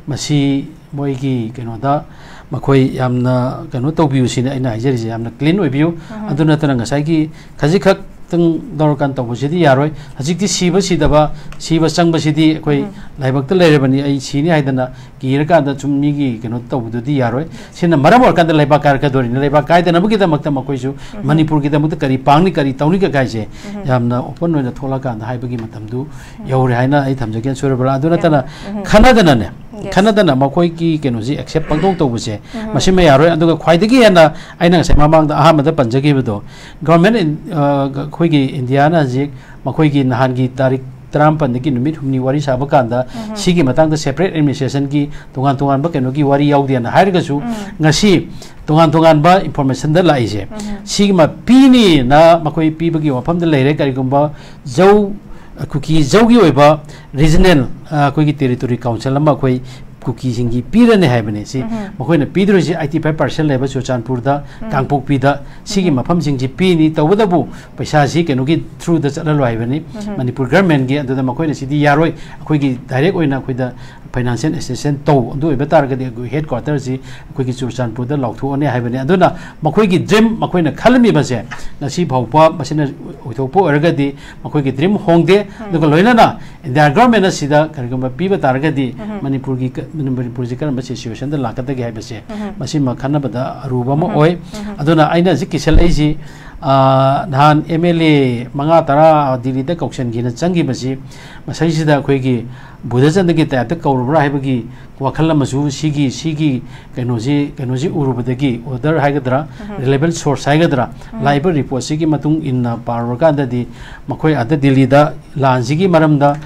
ꯃꯁꯤ ꯃꯣꯏꯒꯤ ꯀꯩꯅꯣꯗ ꯃꯈꯣꯏ ꯌꯥꯝꯅ ꯀꯩꯅꯣ ꯇꯧꯕꯤꯌꯨ ꯁꯤꯅꯤ ꯑꯩꯅ ꯍꯥꯏꯖꯔꯤꯁꯦ, ꯌꯥꯝꯅ clean ꯑꯣꯏꯕꯤꯌꯨ꯫ ꯑꯗꯨ ꯅꯠꯇꯅ ꯉꯁꯥꯏꯒꯤ ꯈꯖꯤꯛꯈꯛ ꯈꯤꯇꯪ ꯂꯧꯔꯀꯥꯟꯗ ꯇꯧꯕꯁꯤꯗꯤ ꯌꯥꯔꯣꯏ꯫ ꯍꯧꯖꯤꯛꯇꯤ ꯁꯤꯕ ꯁꯤꯗꯕ, ꯁꯤꯕ ꯆꯪꯕꯁꯤꯗꯤ ꯑꯩꯈꯣꯏ ꯎꯝ꯫ ꯂꯥꯏꯕꯛꯇ ꯂꯩꯔꯕꯅꯤ, ꯑꯩ ꯁꯤꯅꯤ ꯍꯥꯏꯗꯅ ꯀꯤꯔꯀꯥꯟꯗ ꯁꯨꯝ ꯃꯤꯒꯤ ꯀꯩꯅꯣ ꯇꯧꯕꯗꯨꯗꯤ ꯌꯥꯔꯣꯏ꯫ ꯁꯤꯅ ꯃꯔꯝ ꯑꯣꯏꯔꯀꯥꯟꯗ ꯂꯩꯕꯥꯛ ꯀꯥꯏꯔꯛꯀꯗꯣꯔꯤꯅꯤ꯫ ꯂꯩꯕꯥꯛ ꯀꯥꯏꯗꯅꯕꯒꯤꯗꯃꯛꯇ ꯃꯈꯣꯏꯁꯨ ꯎꯝ꯫ ꯃꯅꯤꯄꯨꯔꯒꯤꯗꯃꯛꯇ ꯀꯔꯤ ꯄꯥꯡꯅꯤ, ꯀꯔꯤ ꯇꯧꯅꯤ ꯀꯥꯏꯁꯦ ꯎꯝ꯫ ꯌꯥꯝꯅ open ꯑꯣꯏꯅ ꯊꯣꯛꯂꯛꯑꯀꯥꯟꯗ ꯍꯥꯏꯕꯒꯤ ꯃꯇꯝꯗꯨ ꯎꯝ꯫ ꯌꯧꯔꯦ ꯍꯥꯏꯅ ꯑꯩ ꯊꯝꯖꯒꯦ, ꯁꯨꯔꯕꯂꯥ꯫ ꯑꯗꯨ ꯅꯠꯇꯅ ꯎꯝ꯫ ꯈꯟꯅꯗꯅꯅꯦ, Yes. ꯈꯟꯅꯗꯅ ꯃꯈꯣꯏꯒꯤ ꯀꯩꯅꯣꯁꯤ accept ꯄꯪꯇꯧ ꯇꯧꯕꯁꯦ ꯎꯝ꯫ ꯃꯁꯤꯃ ꯌꯥꯔꯣꯏ꯫ ꯑꯗꯨꯒ ꯈ꯭ꯋꯥꯏꯗꯒꯤ ꯍꯦꯟꯅ ꯑꯩꯅ ꯉꯁꯥꯏ ꯃꯃꯥꯡꯗ ꯑꯍꯥꯟꯕꯗ ꯄꯟꯖꯈꯤꯕꯗꯣ, government in-, ꯑ, ꯑꯩꯈꯣꯏꯒꯤ ꯏꯟꯗꯤꯌꯥꯅ ꯍꯧꯖꯤꯛ ꯃꯈꯣꯏꯒꯤ ꯅꯍꯥꯟꯒꯤ ꯇꯥꯔꯤꯛ ꯇꯔꯥꯃꯥꯄꯟꯗꯒꯤ ꯅꯨꯃꯤꯠ ꯍꯨꯝꯅꯤ ꯋꯥꯔꯤ ꯁꯥꯕ ꯀꯥꯟꯗ ꯎꯝ꯫ ꯁꯤꯒꯤ ꯃꯇꯥꯡꯗ separate administrationꯒꯤ ꯇꯣꯉꯥꯟ ꯇꯣꯉꯥꯟꯕ ꯀꯩꯅꯣꯒꯤ ꯋꯥꯔꯤ ꯌꯥꯎꯗꯦꯅ ꯍꯥꯏꯔꯒꯁꯨ ꯎꯝ꯫ ꯉꯁꯤ ꯇꯣꯉꯥꯟ ꯇꯣꯉꯥꯟꯕ informationꯗ ꯂꯥꯛꯏꯁꯦ ꯎꯝ꯫ ꯁꯤꯒꯤ ꯃ-, ꯄꯤꯅꯤꯅ ꯃꯈꯣꯏ ꯄꯤꯕꯒꯤ ꯋꯥꯐꯝꯗ ꯂꯩꯔꯦ꯫ ꯀꯔꯤꯒꯨꯝꯕ ꯖꯧ, ꯀꯨꯀꯤ ꯖꯧꯒꯤ ꯑꯣꯏꯕ regional, ꯑ, ꯑꯩꯈꯣꯏꯒꯤ territory council ꯑꯃ ꯑꯩꯈꯣꯏ ꯀꯨꯀꯤꯁꯤꯡꯒꯤ ꯄꯤꯔꯅꯤ ꯍꯥꯏꯕꯅꯤ꯫ ꯁꯤ ꯎꯝ꯫ ꯃꯈꯣꯏꯅ ꯄꯤꯗꯣꯏꯁꯤ eighty five percent ꯂꯩꯕ ꯆꯨꯔꯆꯥꯟꯄꯨꯔꯗ, ꯎꯝ꯫ ꯀꯥꯡꯄꯣꯛꯄꯤꯗ, ꯁꯤꯒꯤ ꯎꯝ꯫ ꯃꯐꯝꯁꯤꯡꯁꯤ ꯄꯤꯅꯤ꯫ ꯇꯧꯕꯇꯕꯨ ꯄꯩꯁꯥꯁꯤ ꯀꯩꯅꯣꯒꯤ throughꯗ ꯆꯠꯍꯜꯂꯣ ꯍꯥꯏꯕꯅꯤ, ꯎꯝ꯫ ꯃꯅꯤꯄꯨꯔ governmentꯀꯤ꯫ ꯑꯗꯨꯗ ꯃꯈꯣꯏꯅ ꯁꯤꯗꯤ ꯌꯥꯔꯣꯏ, ꯑꯩꯈꯣꯏꯒꯤ direct ꯑꯣꯏꯅ ꯑꯩꯈꯣꯏꯗ financial assistance ꯇꯧ, ꯑꯗꯨ ꯑꯣꯏꯕ ꯇꯥꯔꯒꯗꯤ ꯑꯩꯈꯣꯏ headquarterꯁꯤ ꯑꯩꯈꯣꯏꯒꯤ ꯆꯨꯔꯆꯥꯟꯄꯨꯔꯗ ꯂꯥꯎꯊꯣꯛꯑꯅꯤ ꯍꯥꯏꯕꯅꯤ꯫ ꯑꯗꯨꯅ ꯃꯈꯣꯏꯒꯤ dream, ꯃꯈꯣꯏꯅ ꯈꯜꯂꯝꯃꯤꯕꯁꯦ ꯉꯁꯤ ꯐꯥꯎꯕ ꯃꯁꯤꯅ ꯑꯣꯏꯊꯣꯛꯄ ꯑꯣꯏꯔꯒꯗꯤ ꯃꯈꯣꯏꯒꯤ dream ꯍꯣꯡꯗꯦ꯫ ꯎꯝ꯫ ꯑꯗꯨꯒ ꯂꯣꯏꯅꯅ India governmentꯅ ꯁꯤꯗ ꯀꯔꯤꯒꯨꯝꯕ ꯄꯤꯕ ꯇꯥꯔꯒꯗꯤ ꯎꯝ꯫ ꯃꯅꯤꯄꯨꯔꯒꯤ ꯀ-, ꯃꯅꯤꯄꯨꯔꯁꯤ ꯀꯔꯝꯕ situationꯗ ꯂꯥꯛꯀꯗꯒꯦ ꯍꯥꯏꯕꯁꯦ ꯎꯝ꯫ ꯃꯁꯤꯃ ꯈꯟꯅꯕꯗ ꯑꯔꯨꯕ ꯑꯃ ꯎꯝ꯫ ꯑꯣꯏ꯫ ꯎꯝ꯫ ꯑꯗꯨꯅ ꯑꯩꯅ ꯍꯧꯖꯤꯛ ꯀꯤꯁꯜꯂꯛꯏꯁꯤ, ꯑ, ꯅꯍꯥꯟ MLA ꯃꯉꯥ ꯇꯔꯥ ꯗꯤꯜꯂꯤꯗ ꯀꯧꯁꯟꯒꯦꯅ ꯆꯪꯈꯤꯕꯁꯤ ꯃꯁꯤꯁꯤꯗ ꯑꯩꯈꯣꯏꯒꯤ ꯕꯨꯙꯆꯟꯗ꯭ꯔꯒꯤ typeꯇ ꯀꯧꯔꯕ꯭ꯔꯥ ꯍꯥꯏꯕꯒꯤ ꯋꯥꯈꯜ ꯑꯃꯁꯨ ꯁꯤꯒꯤ, ꯁꯤꯒꯤ ꯀꯩꯅꯣꯁꯤ, ꯀꯩꯅꯣꯁꯤ ꯎꯔꯨꯕꯗꯒꯤ, order ꯍꯥꯏꯒꯗ꯭ꯔꯥ, ꯎꯝ꯫ Reliable source ꯍꯥꯏꯒꯗ꯭ꯔꯥ, ꯎꯝ꯫ ꯂꯥꯛꯏꯕ reportꯁꯤꯒꯤ ꯃꯇꯨꯡ ꯏꯟꯅ ꯄꯥꯔꯨꯔꯀꯥꯟꯗꯗꯤ ꯃꯈꯣꯏ ꯑꯥꯗ ꯗꯤꯜꯂꯤꯗ ꯂꯥꯟꯁꯤꯒꯤ ꯃꯔꯝꯗ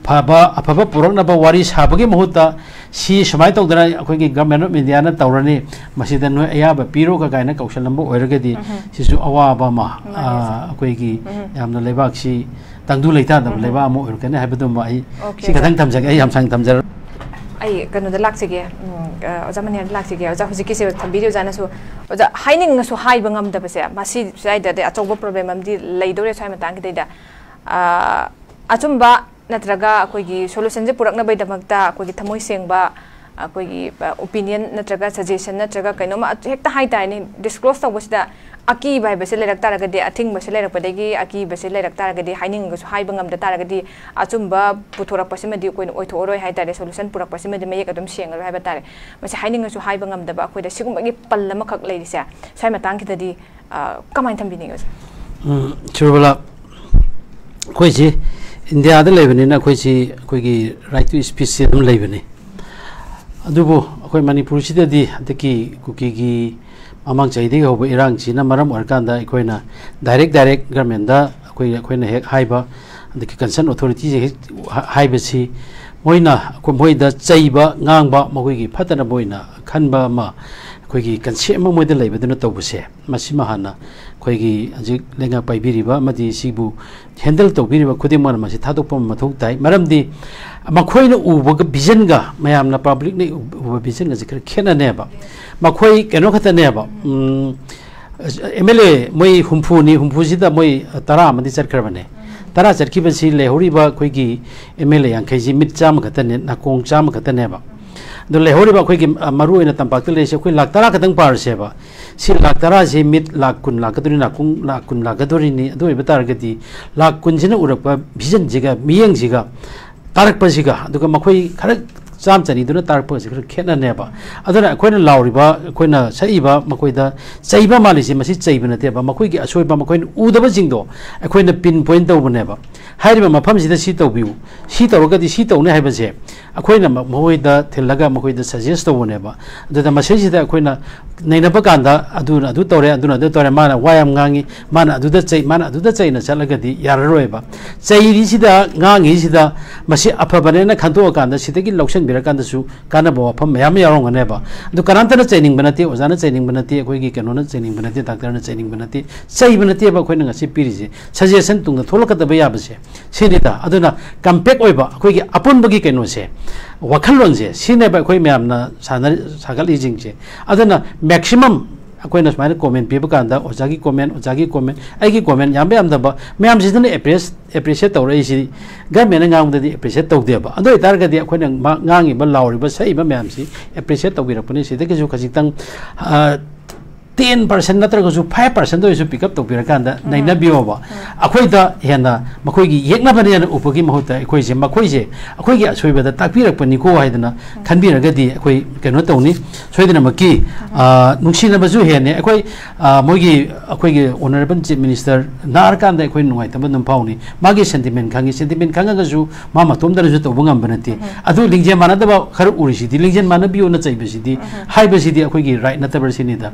ꯐꯕ, ꯑꯐꯕ ꯄꯨꯔꯛꯅꯕ ꯋꯥꯔꯤ ꯁꯥꯕꯒꯤ ꯃꯍꯨꯠꯇ ꯁꯤ ꯁꯨꯃꯥꯏꯅ ꯇꯧꯗꯅ ꯑꯩꯈꯣꯏꯒꯤ Government of Indiaꯅ ꯇꯧꯔꯅꯤ, ꯃꯁꯤꯗ ꯅꯣꯏ ꯑꯌꯥꯕ ꯄꯤꯔꯣꯒ ꯀꯥꯏꯅ ꯀꯧꯁꯜꯂꯝꯕ ꯑꯣꯏꯔꯒꯗꯤ ꯎꯝ꯫ ꯁꯤꯁꯨ ꯑꯋꯥꯕ ꯑꯃ, ꯃꯥꯅꯦ, ꯑ, ꯁꯥꯔ꯫ ꯑꯩꯈꯣꯏꯒꯤ ꯎꯝ꯫ ꯌꯥꯝꯅ ꯂꯩꯕꯥꯛꯁꯤ ꯇꯪꯗꯨ ꯂꯩꯇꯥꯗꯕ ꯎꯝ꯫ ꯂꯩꯕꯥꯛ ꯑꯃ ꯑꯣꯏꯔꯛꯀꯅꯤ ꯍꯥꯏꯕꯗꯨꯃ ꯑꯩ ꯑꯣꯀꯦ, ꯁꯤ ꯈꯇꯪ ꯑꯣꯖꯥ꯫ ꯊꯝꯖꯒꯦ꯫ ꯑꯩ ꯌꯥꯝ ꯁꯥꯡꯅ ꯊꯝꯖꯔ- ꯑꯩ ꯀꯩꯅꯣꯗ ꯂꯥꯛꯆꯒꯦ, ꯎꯝ, ꯑ, ꯑꯣꯖꯥ ꯃꯅꯤꯌꯥꯗ ꯂꯥꯛꯆꯒꯦ꯫ ꯑꯣꯖꯥ, ꯍꯧꯖꯤꯛꯀꯤꯁꯦ ꯊꯝꯕꯤꯔꯤ ꯑꯣꯖꯥꯅꯁꯨ꯫ ꯑꯣꯖꯥ, ꯍꯥꯏꯅꯤꯡꯉꯁꯨ ꯍꯥꯏꯕ ꯉꯝꯗꯕꯁꯦ, ꯃꯁꯤ ꯁ꯭ꯋꯥꯏꯗꯗꯤ ꯑꯆꯧꯕ problem ꯑꯃꯗꯤ ꯂꯩꯗꯧꯔꯦ ꯁ꯭ꯋꯥꯏ ꯃꯇꯥꯡꯒꯤꯗꯩꯗ꯫ ꯑ, ꯑꯆꯨꯝꯕ ꯅꯠꯇ꯭ꯔꯒ ꯑꯩꯈꯣꯏꯒꯤ solutionꯁꯦ ꯄꯨꯔꯛꯅꯕꯒꯤꯗꯃꯛꯇ ꯑꯩꯈꯣꯏꯒꯤ ꯊꯃꯣꯏ ꯁꯦꯡꯕ, ꯑꯩꯈꯣꯏꯒꯤ, ꯑ, opinion ꯅꯠꯇ꯭ꯔꯒ suggestion ꯅꯠꯇ꯭ꯔꯒ ꯀꯩꯅꯣꯝꯃ ꯍꯦꯛꯇ ꯍꯥꯏ ꯇꯥꯔꯦꯅꯦ, disclose ꯇꯧꯕꯁꯤꯗ ꯑꯀꯤꯕ ꯍꯥꯏꯕꯁꯦ ꯂꯩꯔꯛ ꯇꯥꯔꯒꯗꯤ, ꯑꯊꯤꯡꯕꯁꯦ ꯂꯩꯔꯛꯄꯗꯒꯤ ꯑꯀꯤꯕꯁꯦ ꯂꯩꯔꯛ ꯇꯥꯔꯒꯗꯤ, ꯍꯥꯏꯅꯤꯡꯉꯒꯁꯨ ꯍꯥꯏꯕ ꯉꯝꯗ ꯇꯥꯔꯒꯗꯤ, ꯑꯆꯨꯝꯕ ꯄꯨꯊꯣꯔꯛꯄꯁꯤꯃꯗꯤ ꯑꯩꯈꯣꯏꯅ ꯑꯣꯏꯊꯣꯛꯑꯔꯣꯏ ꯍꯥꯏ ꯇꯥꯔꯦ, ꯁꯣꯂꯨꯁꯟ ꯄꯨꯔꯛꯄꯁꯤꯃꯗꯤ ꯃꯌꯦꯛ ꯑꯗꯨꯝ ꯁꯦꯡꯉꯔꯣꯏ ꯍꯥꯏꯕ ꯇꯥꯔꯦ꯫ ꯃꯁꯤ ꯍꯥꯏꯅꯤꯡꯉꯁꯨ ꯍꯥꯏꯕ ꯉꯝꯗꯕ ꯑꯩꯈꯣꯏꯗ ꯁꯤꯒꯨꯝꯕꯒꯤ ꯄꯜ ꯑꯃꯈꯛ ꯂꯩꯔꯤꯁꯦ, ꯁ꯭ꯋꯥꯏ ꯃꯇꯥꯡꯁꯤꯗꯗꯤ, ꯑ, ꯀꯃꯥꯏꯅ ꯊꯝꯕꯤꯅꯤꯡꯉꯤ ꯑꯣꯖꯥ? ꯎꯝ, ꯁꯨꯔꯕꯂꯥ, ꯑꯩꯈꯣꯏꯁꯤ ꯏꯟꯗꯤꯌꯥꯗ ꯂꯩꯕꯅꯤꯅ ꯑꯩꯈꯣꯏꯁꯤ, ꯑꯩꯈꯣꯏꯒꯤ right to speech ꯁꯤ ꯑꯗꯨꯝ ꯂꯩꯕꯅꯤ꯫ ꯑꯗꯨꯕꯨ ꯑꯩꯈꯣꯏ ꯃꯅꯤꯄꯨꯔꯁꯤꯗꯗꯤ ꯍꯟꯗꯛꯀꯤ ꯀꯨꯀꯤꯒꯤ ꯃꯃꯥꯡ ꯆꯍꯤꯗꯒꯤ ꯍꯧꯕ ꯏꯔꯥꯡꯁꯤꯅ ꯃꯔꯝ ꯑꯣꯏꯔꯀꯥꯟꯗ ꯑꯩꯈꯣꯏꯅ direct direct government ꯗ ꯑꯩꯈꯣꯏ, ꯑꯩꯈꯣꯏꯅ ꯍꯦꯛ ꯍꯥꯏꯕ, ꯑꯗꯒꯤ concern authority ꯁꯦ ꯍꯦꯛ ꯍꯥꯏꯕꯁꯤ ꯃꯣꯏꯅ ꯑꯩꯈꯣꯏ, ꯃꯣꯏꯗ ꯆꯩꯕ ꯉꯥꯡꯕ, ꯃꯈꯣꯏꯒꯤ ꯐꯠꯇꯅꯕ ꯑꯣꯏꯅ ꯈꯟꯕ ꯑꯃ, ꯑꯩꯈꯣꯏꯒꯤ concern ꯑꯃ ꯃꯣꯏꯗ ꯂꯩꯕꯗꯨꯅ ꯇꯧꯕꯁꯦ, ꯃꯁꯤꯃ ꯍꯥꯟꯅ ꯑꯩꯈꯣꯏꯒꯤ ꯍꯧꯖꯤꯛ ꯂꯩꯉꯥꯛ ꯄꯥꯏꯕꯤꯔꯤꯕ ꯑꯃꯗꯤ ꯁꯤꯕꯨ handle ꯇꯧꯕꯤꯔꯤꯕ ꯈꯨꯗꯤꯡꯃꯛꯅ ꯃꯁꯤ ꯊꯥꯗꯣꯛꯄ ꯑꯃ ꯃꯊꯧ ꯇꯥꯏ꯫ ꯃꯔꯝꯗꯤ ꯃꯈꯣꯏꯅ ꯎꯕꯒ vision ꯒ ꯃꯌꯥꯝꯅ public ꯅ ꯎꯕ vision ꯒꯁꯦ ꯈꯔ ꯈꯦꯠꯅꯅꯦꯕ꯫ ꯃꯈꯣꯏ ꯀꯩꯅꯣ ꯈꯛꯇꯅꯦꯕ, ꯎꯝ, MLA ꯃꯣꯏ ꯍꯨꯝꯐꯨꯅꯤ, ꯍꯨꯝꯐꯨꯁꯤꯗ ꯃꯣꯏ ꯇꯔꯥ ꯑꯃꯗꯤ ꯆꯠꯈ꯭ꯔꯕꯅꯦ꯫ ꯇꯔꯥ ꯆꯠꯈꯤꯕꯁꯤ ꯂꯩꯍꯧꯔꯤꯕ ꯑꯩꯈꯣꯏꯒꯤ MLA ꯌꯥꯡꯈꯩꯁꯤ ꯃꯤꯠ ꯆꯥꯝꯃ ꯈꯛꯇꯅꯦ, ꯅꯥꯀꯣꯡ ꯆꯥꯝꯃ ꯈꯛꯇꯅꯦꯕ꯫ ꯑꯗꯣ ꯂꯩꯍꯧꯔꯤꯕ ꯑꯩꯈꯣꯏꯒꯤ, ꯑ, ꯃꯔꯨ ꯑꯣꯏꯅ ꯇꯝꯄꯥꯛꯇ ꯂꯩꯔꯤꯁꯦ ꯑꯩꯈꯣꯏ ꯂꯥꯛ ꯇꯔꯥ ꯈꯛꯇꯪ ꯄꯥꯔꯁꯦꯕ꯫ ꯁꯤ ꯂꯥꯛ ꯇꯔꯥꯁꯤ ꯃꯤꯠ ꯂꯥꯛ ꯀꯨꯟ ꯂꯥꯛꯀꯗꯣꯔꯤ, ꯅꯥꯀꯣꯡ ꯂꯥꯛ ꯀꯨꯟ ꯂꯥꯛꯀꯗꯣꯔꯤꯅꯤ꯫ ꯑꯗꯨ ꯑꯣꯏꯕ ꯇꯥꯔꯒꯗꯤ ꯂꯥꯛ ꯀꯨꯟꯁꯤꯅ ꯎꯔꯛꯄ vision ꯁꯤꯒ ꯃꯤꯠꯌꯦꯡꯁꯤꯒ ꯇꯥꯔꯛꯄꯁꯤꯒ, ꯑꯗꯨꯒ ꯃꯈꯣꯏ ꯈꯔ ꯆꯥꯝ ꯆꯅꯤꯗꯨꯅ ꯇꯥꯔꯛꯄꯒꯁꯦ ꯈꯔ ꯈꯦꯠꯅꯅꯦꯕ꯫ ꯑꯗꯨꯅ ꯑꯩꯈꯣꯏꯅ ꯂꯥꯎꯔꯤꯕ, ꯑꯩꯈꯣꯏꯅ ꯁꯛꯏꯕ, ꯃꯈꯣꯏꯗ ꯆꯩꯕ ꯃꯥꯜꯂꯤꯁꯦ, ꯃꯁꯤ ꯆꯩꯕ ꯅꯠꯇꯦꯕ꯫ ꯃꯈꯣꯏꯒꯤ ꯑꯁꯣꯏꯕ, ꯃꯈꯣꯏꯅ ꯎꯗꯕꯁꯤꯡꯗꯣ ꯑꯩꯈꯣꯏꯅ pinpoint ꯇꯧꯕꯅꯦꯕ꯫ ꯍꯥꯏꯔꯤꯕ ꯃꯐꯝꯁꯤꯗ ꯁꯤ ꯇꯧꯕꯤꯌꯨ, ꯁꯤ ꯇꯧꯔꯒꯗꯤ ꯁꯤ ꯇꯧꯅꯤ ꯍꯥꯏꯕꯁꯦ ꯑꯩꯈꯣꯏꯅ ꯃ-, ꯃꯈꯣꯏꯗ ꯊꯤꯜꯂꯒ, ꯃꯈꯣꯏꯗ suggest ꯇꯧꯕꯅꯦꯕ꯫ ꯑꯗꯨꯗ ꯃꯁꯤꯁꯤꯗ ꯑꯩꯈꯣꯏꯅ ꯅꯩꯅꯕ ꯀꯥꯟꯗ ꯑꯗꯨꯅ ꯑꯗꯨ ꯇꯧꯔꯦ, ꯑꯗꯨꯅ ꯑꯗꯨ ꯇꯧꯔꯦ, ꯃꯥꯅ ꯋꯥ ꯌꯥꯝ ꯉꯥꯡꯉꯤ, ꯃꯥꯅ ꯑꯗꯨꯗ ꯆꯩ, ꯃꯥꯅ ꯑꯗꯨꯗ ꯆꯩꯅ ꯆꯠꯂꯒꯗꯤ ꯌꯥꯔꯔꯣꯏꯕ꯫ ꯆꯩꯔꯤꯁꯤꯗ, ꯉꯥꯡꯉꯤꯁꯤꯗ ꯃꯁꯤ ꯑꯐꯕꯅꯦꯅ ꯈꯟꯗꯣꯛꯑꯀꯥꯟꯗ ꯁꯤꯗꯒꯤ ꯂꯧꯁꯤꯟꯕꯤꯔꯀꯥꯟꯗꯁꯨ ꯀꯥꯟꯅꯕ ꯋꯥꯐꯝ ꯃꯌꯥꯝ ꯑꯃ ꯌꯥꯎꯔꯝꯒꯅꯦꯕ꯫ ꯑꯗꯨ ꯀꯅꯥꯝꯇꯅ ꯆꯩꯅꯤꯡꯕ ꯅꯠꯇꯦ, ꯑꯣꯖꯥꯅ ꯆꯩꯅꯤꯡꯕ ꯅꯠꯇꯦ, ꯑꯩꯈꯣꯏꯒꯤ ꯀꯩꯅꯣꯅ ꯆꯩꯅꯤꯡꯕ ꯅꯠꯇꯦ, ꯗꯥꯛꯇꯔꯅ ꯆꯩꯅꯤꯡꯕ ꯅꯠꯇꯦ, ꯆꯩꯕ ꯅꯠꯇꯦꯕ ꯑꯩꯈꯣꯏꯅ ꯉꯁꯤ ꯄꯤꯔꯤꯁꯦ꯫ Suggestion ꯇꯨꯡꯗ ꯊꯣꯛꯂꯛꯀꯗꯕ ꯌꯥꯕꯁꯦ ꯁꯤꯅꯤꯗ꯫ ꯑꯗꯨꯅ compact ꯑꯣꯏꯕ ꯑꯩꯈꯣꯏꯒꯤ ꯑꯄꯨꯟꯕꯒꯤ ꯀꯩꯅꯣꯁꯦ, ꯋꯥꯈꯜꯂꯣꯟꯁꯦ, ꯁꯤꯅꯦꯕ ꯑꯩꯈꯣꯏ ꯃꯌꯥꯝꯅ ꯁꯥꯟꯅ-, ꯁꯥꯒꯠꯂꯤꯁꯤꯡꯁꯦ꯫ ꯑꯗꯨꯅ maximum ꯑꯩꯈꯣꯏꯅ ꯁꯨꯃꯥꯏꯅ comment ꯄꯤꯕ ꯀꯥꯟꯗ ꯑꯣꯖꯥꯒꯤ comment, ꯑꯣꯖꯥꯒꯤ comment, ꯑꯩꯒꯤ comment, ꯌꯥꯝꯕ ꯌꯥꯝꯗꯕ ꯃꯌꯥꯝꯁꯤꯗꯅ appreciate, appreciate ꯇꯧꯔꯛꯏꯁꯤ꯫ Government ꯅ ꯉꯥꯡꯕꯗꯗꯤ appreciate ꯇꯧꯗꯦꯕ꯫ ꯑꯗꯨ ꯑꯣꯏꯇꯥꯔꯒꯗꯤ ꯑꯩꯈꯣꯏꯅ ꯃꯥ-, ꯉꯥꯡꯉꯤꯕ, ꯂꯥꯎꯔꯤꯕ, ꯁꯛꯏꯕ ꯃꯌꯥꯝꯁꯤ appreciate ꯇꯧꯕꯤꯔꯛꯄꯅꯤ꯫ ꯁꯤꯗꯒꯤꯁꯨ ꯈꯖꯤꯛꯇꯪ, ꯑ, ten percent ꯅꯠꯇ꯭ꯔꯒꯁꯨ five percent ꯑꯣꯏꯔꯁꯨ pick up ꯇꯧꯕꯤꯔꯀꯥꯟꯗ ꯅꯩꯅꯕꯤꯌꯣꯕ꯫ ꯑꯩꯈꯣꯏꯗ ꯍꯦꯟꯅ ꯃꯈꯣꯏꯒꯤ ꯌꯦꯛꯅꯕꯅꯦꯅ ꯎꯕꯒꯤ ꯃꯍꯨꯠꯇ ꯑꯩꯈꯣꯏꯁꯦ ꯃꯈꯣꯏꯁꯦ ꯑꯩꯈꯣꯏꯒꯤ ꯑꯁꯣꯏꯕꯗ ꯇꯥꯛꯄꯤꯔꯛꯄꯅꯤꯀꯣ ꯍꯥꯏꯗꯅ ꯈꯟꯕꯤꯔꯒꯗꯤ ꯑꯩꯈꯣꯏ ꯀꯩꯅꯣ ꯇꯧꯅꯤ꯫ ꯁꯣꯏꯗꯅꯃꯛꯀꯤ, ꯑ, ꯅꯨꯡꯁꯤꯅꯕꯁꯨ ꯍꯦꯟꯅꯤ꯫ ꯑꯩꯈꯣꯏ, ꯑ, ꯃꯣꯏꯒꯤ, ꯑꯩꯈꯣꯏꯒꯤ Honourable Chief Minister ꯅꯥꯔꯀꯥꯟꯗ ꯑꯩꯈꯣꯏ ꯅꯨꯡꯉꯥꯏꯇꯕ ꯑꯗꯨꯝ ꯐꯥꯎꯅꯤ꯫ ꯃꯥꯒꯤ sentiment ꯈꯪꯉꯤ꯫ Sentiment ꯈꯪꯉꯒꯁꯨ ꯃꯥ ꯃꯇꯣꯝꯗꯅꯁꯨ ꯇꯧꯕ ꯉꯝꯕ ꯅꯠꯇꯦ꯫ ꯑꯗꯨ ꯂꯤꯡꯖꯦꯜ ꯃꯥꯟꯅꯗꯕ ꯈꯔ ꯎꯔꯤꯁꯤꯗꯤ, ꯂꯤꯡꯖꯦꯜ ꯃꯥꯟꯅꯕꯤꯌꯨꯅ ꯆꯩꯕꯁꯤꯗꯤ, ꯍꯥꯏꯕꯁꯤꯗꯤ ꯑꯩꯈꯣꯏꯒꯤ right ꯅꯠꯇꯕꯁꯤꯅꯤꯗ꯫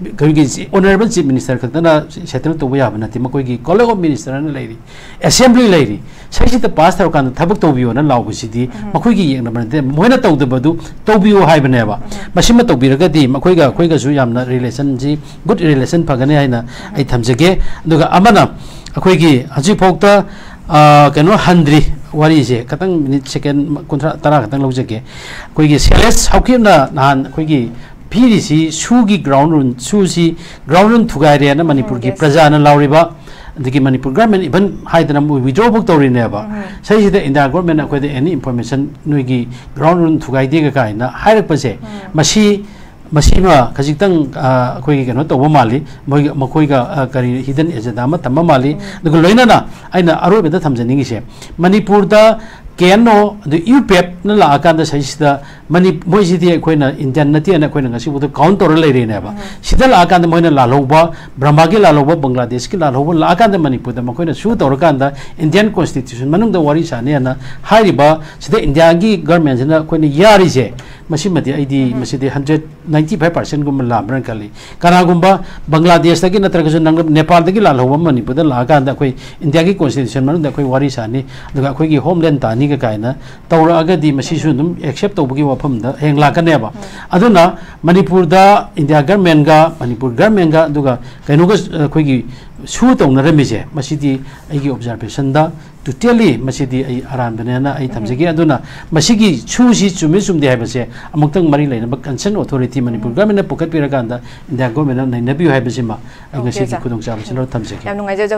ꯑꯩꯈꯣꯏꯒꯤ Honourable Chief Minister ꯈꯛꯇꯅ settle ꯇꯧꯕ ꯌꯥꯕ ꯅꯠꯇꯦ꯫ ꯃꯈꯣꯏꯒꯤ College of Minister ꯑꯅ ꯂꯩꯔꯤ, Assembly ꯂꯩꯔꯤ, ꯁꯤꯁꯤꯗ pass ꯇꯧꯔꯀꯥꯟꯗ ꯊꯕꯛ ꯇꯧꯕꯤꯌꯣꯅ ꯂꯥꯎꯕꯁꯤꯗꯤ ꯃꯈꯣꯏꯒꯤ ꯌꯦꯛꯅꯕ ꯅꯠꯇꯦ꯫ ꯃꯈꯣꯏꯅ ꯇꯧꯗꯕꯗꯨ ꯇꯧꯕꯤꯌꯨ ꯍꯥꯏꯕꯅꯦꯕ꯫ ꯃꯁꯤꯃ ꯇꯧꯕꯤꯔꯒꯗꯤ ꯃꯈꯣꯏꯒ ꯑꯩꯈꯣꯏꯒꯁꯨ ꯌꯥꯝꯅ relationꯁꯤ, good relation ꯐꯒꯅꯤ ꯍꯥꯏꯅ ꯑꯩ ꯊꯝꯖꯒꯦ꯫ ꯑꯗꯨꯒ ꯑꯃꯅ ꯑꯩꯈꯣꯏꯒꯤ ꯍꯧꯖꯤꯛꯐꯥꯎꯗ, ꯑ, ꯀꯩꯅꯣ ꯍꯟꯗ꯭ꯔꯤ꯫ ꯋꯥꯔꯤꯁꯦ ꯈꯇꯪ minute second ꯀꯨꯟꯊ꯭ꯔꯥ, ꯇꯔꯥ ꯈꯛꯇꯪ ꯂꯧꯖꯒꯦ꯫ ꯑꯩꯈꯣꯏꯒꯤ ꯁꯦꯂꯦꯁ ꯍꯥꯎꯀꯤꯞꯅ ꯅꯍꯥꯟ ꯑꯩꯈꯣꯏꯒꯤ ꯄꯤꯔꯤꯁꯤ ꯁꯨꯒꯤ ground rule, sushi ground rule ꯊꯨꯒꯥꯏꯔꯦꯅ ꯃꯅꯤꯄꯨꯔꯒꯤ ꯎꯝ, yes꯫ ꯄ꯭ꯔꯖꯥꯅ ꯂꯥꯎꯔꯤꯕ, ꯑꯗꯒꯤ ꯃꯅꯤꯄꯨꯔ government even ꯍꯥꯏꯗꯅ ꯃꯣꯏ withdraw ꯐꯥꯎ ꯇꯧꯔꯤꯅꯦꯕ꯫ ꯎꯝ꯫ ꯁꯤꯁꯤꯗ India government ꯑꯩꯈꯣꯏꯗ any information ꯅꯣꯏꯒꯤ ground rule ꯊꯨꯒꯥꯏꯗꯦꯒ ꯀꯥꯏꯅ ꯍꯥꯏꯔꯛꯄꯁꯦ, ꯎꯝ꯫ ꯃꯁꯤ, ꯃꯁꯤꯃ ꯈꯖꯤꯛꯇꯪ, ꯑ, ꯑꯩꯈꯣꯏꯒꯤ ꯀꯩꯅꯣ ꯇꯧꯕ ꯃꯥꯜꯂꯤ, ꯃꯣꯏꯒ, ꯃꯈꯣꯏꯒ, ꯑ, ꯀꯔꯤ hidden agenda ꯑꯃ ꯊꯝꯕ ꯃꯥꯜꯂꯤ꯫ ꯎꯝ꯫ ꯑꯗꯨꯒ ꯂꯣꯏꯅꯅ ꯑꯩꯅ ꯑꯔꯣꯏꯕꯗ ꯊꯝꯖꯅꯤꯡꯉꯤꯁꯦ, ꯃꯅꯤꯄꯨꯔꯗ ꯀꯦ ꯑꯦꯟ ꯑꯣ ꯑꯗꯨ ꯌꯨ ꯄꯤ ꯑꯦꯐꯅ ꯂꯥꯛꯑꯀꯥꯟꯗ ꯁꯤꯁꯤꯗ ꯃꯅꯤ-, ꯃꯣꯏꯁꯤꯗꯤ ꯑꯩꯈꯣꯏꯅ Indian ꯅꯠꯇꯦꯅ ꯑꯩꯈꯣꯏꯅ ꯉꯁꯤꯐꯥꯎꯗ count ꯇꯧꯔ ꯂꯩꯔꯤꯅꯦꯕ꯫ ꯎꯝ꯫ ꯁꯤꯗ ꯂꯥꯛꯑꯀꯥꯟꯗ ꯃꯣꯏꯅ ꯂꯥꯜꯍꯧꯕ, ꯕꯔꯃꯥꯒꯤ ꯂꯥꯜꯍꯧꯕ, ꯕꯪꯒ꯭ꯂꯥꯗꯦꯁꯀꯤ ꯂꯥꯜꯍꯧꯕ ꯂꯥꯛꯑꯀꯥꯟꯗ ꯃꯅꯤꯄꯨꯔꯗ ꯃꯈꯣꯏꯅ sue ꯇꯧꯔꯀꯥꯟꯗ Indian Constitution ꯃꯅꯨꯡꯗ ꯋꯥꯔꯤ ꯁꯥꯅꯤ ꯍꯥꯏꯅ ꯍꯥꯏꯔꯤꯕ ꯁꯤꯗ Indiaꯒꯤ governmentꯁꯤꯅ ꯑꯩꯈꯣꯏꯅ ꯌꯥꯔꯤꯁꯦ, ꯃꯁꯤꯃꯗꯤ ꯑꯩꯗꯤ ꯎꯝ꯫ ꯃꯁꯤꯗꯤ hundred ninety five percentꯒꯨꯝꯕ ꯂꯥꯟꯕ꯭ꯔꯅ ꯈꯜꯂꯤ꯫ ꯀꯅꯥꯒꯨꯝꯕ ꯕꯪꯒ꯭ꯂꯥꯗꯦꯁꯇꯒꯤ ꯅꯠꯇ꯭ꯔꯒꯁꯨ ꯅꯪ ꯅꯦꯄꯥꯜꯗꯒꯤ ꯂꯥꯜꯍꯧꯕ ꯑꯃ ꯃꯅꯤꯄꯨꯔꯗ ꯂꯥꯛꯑꯀꯥꯟꯗ ꯑꯩꯈꯣꯏ Indiaꯒꯤ Constitution ꯃꯅꯨꯡꯗ ꯑꯩꯈꯣꯏ ꯋꯥꯔꯤ ꯁꯥꯅꯤ, ꯑꯗꯨꯒ ꯑꯩꯈꯣꯏꯒꯤ homeland ꯇꯥꯅꯤꯒ ꯀꯥꯏꯅ ꯇꯧꯔꯛꯑꯒꯗꯤ ꯃꯁꯤꯁꯨ ꯑꯗꯨꯝ accept ꯇꯧꯕꯒꯤ ꯋꯥꯐꯝꯗ ꯍꯌꯦꯡ ꯂꯥꯛꯀꯅꯦꯕ꯫ ꯎꯝ꯫ ꯑꯗꯨꯅ ꯃꯅꯤꯄꯨꯔꯗ India governmentꯒ ꯃꯅꯤꯄꯨꯔ governmentꯒ ꯑꯗꯨꯒ ꯀꯩꯅꯣꯒ, ꯑꯩꯈꯣꯏꯒꯤ sue ꯇꯧꯅꯔꯝꯃꯤꯁꯦ, ꯃꯁꯤꯗꯤ ꯑꯩꯒꯤ observationꯗ totally ꯃꯁꯤꯗꯤ ꯑꯩ ꯑꯔꯥꯟꯕꯅꯦꯅ ꯑꯩ ꯎꯝ꯫ ꯊꯝꯖꯒꯦ꯫ ꯑꯗꯨꯅ ꯃꯁꯤꯒꯤ sueꯁꯤ ꯆꯨꯝꯃꯤ ꯆꯨꯝꯗꯦ ꯍꯥꯏꯕꯁꯦ ꯑꯃꯨꯛꯇꯪ ꯃꯔꯤ ꯂꯩꯅꯕ concern authority ꯃꯅꯤꯄꯨꯔ ꯎꯝ꯫ Governmentꯅ ꯄꯨꯈꯠꯄꯤꯔꯀꯥꯟꯗ India governmentꯅ ꯅꯩꯅꯕꯤꯌꯨ ꯍꯥꯏꯕꯁꯤꯃ ꯑꯩ OK, ꯉꯁꯤꯒꯤ ꯑꯣꯖꯥ꯫ ꯈꯨꯗꯣꯡꯆꯥꯕꯁꯤ ꯂꯧ ꯊꯝꯖꯒꯦ꯫ ꯌꯥꯝ ꯅꯨꯡꯉꯥꯏꯖꯩ, ꯑꯣꯖꯥ꯫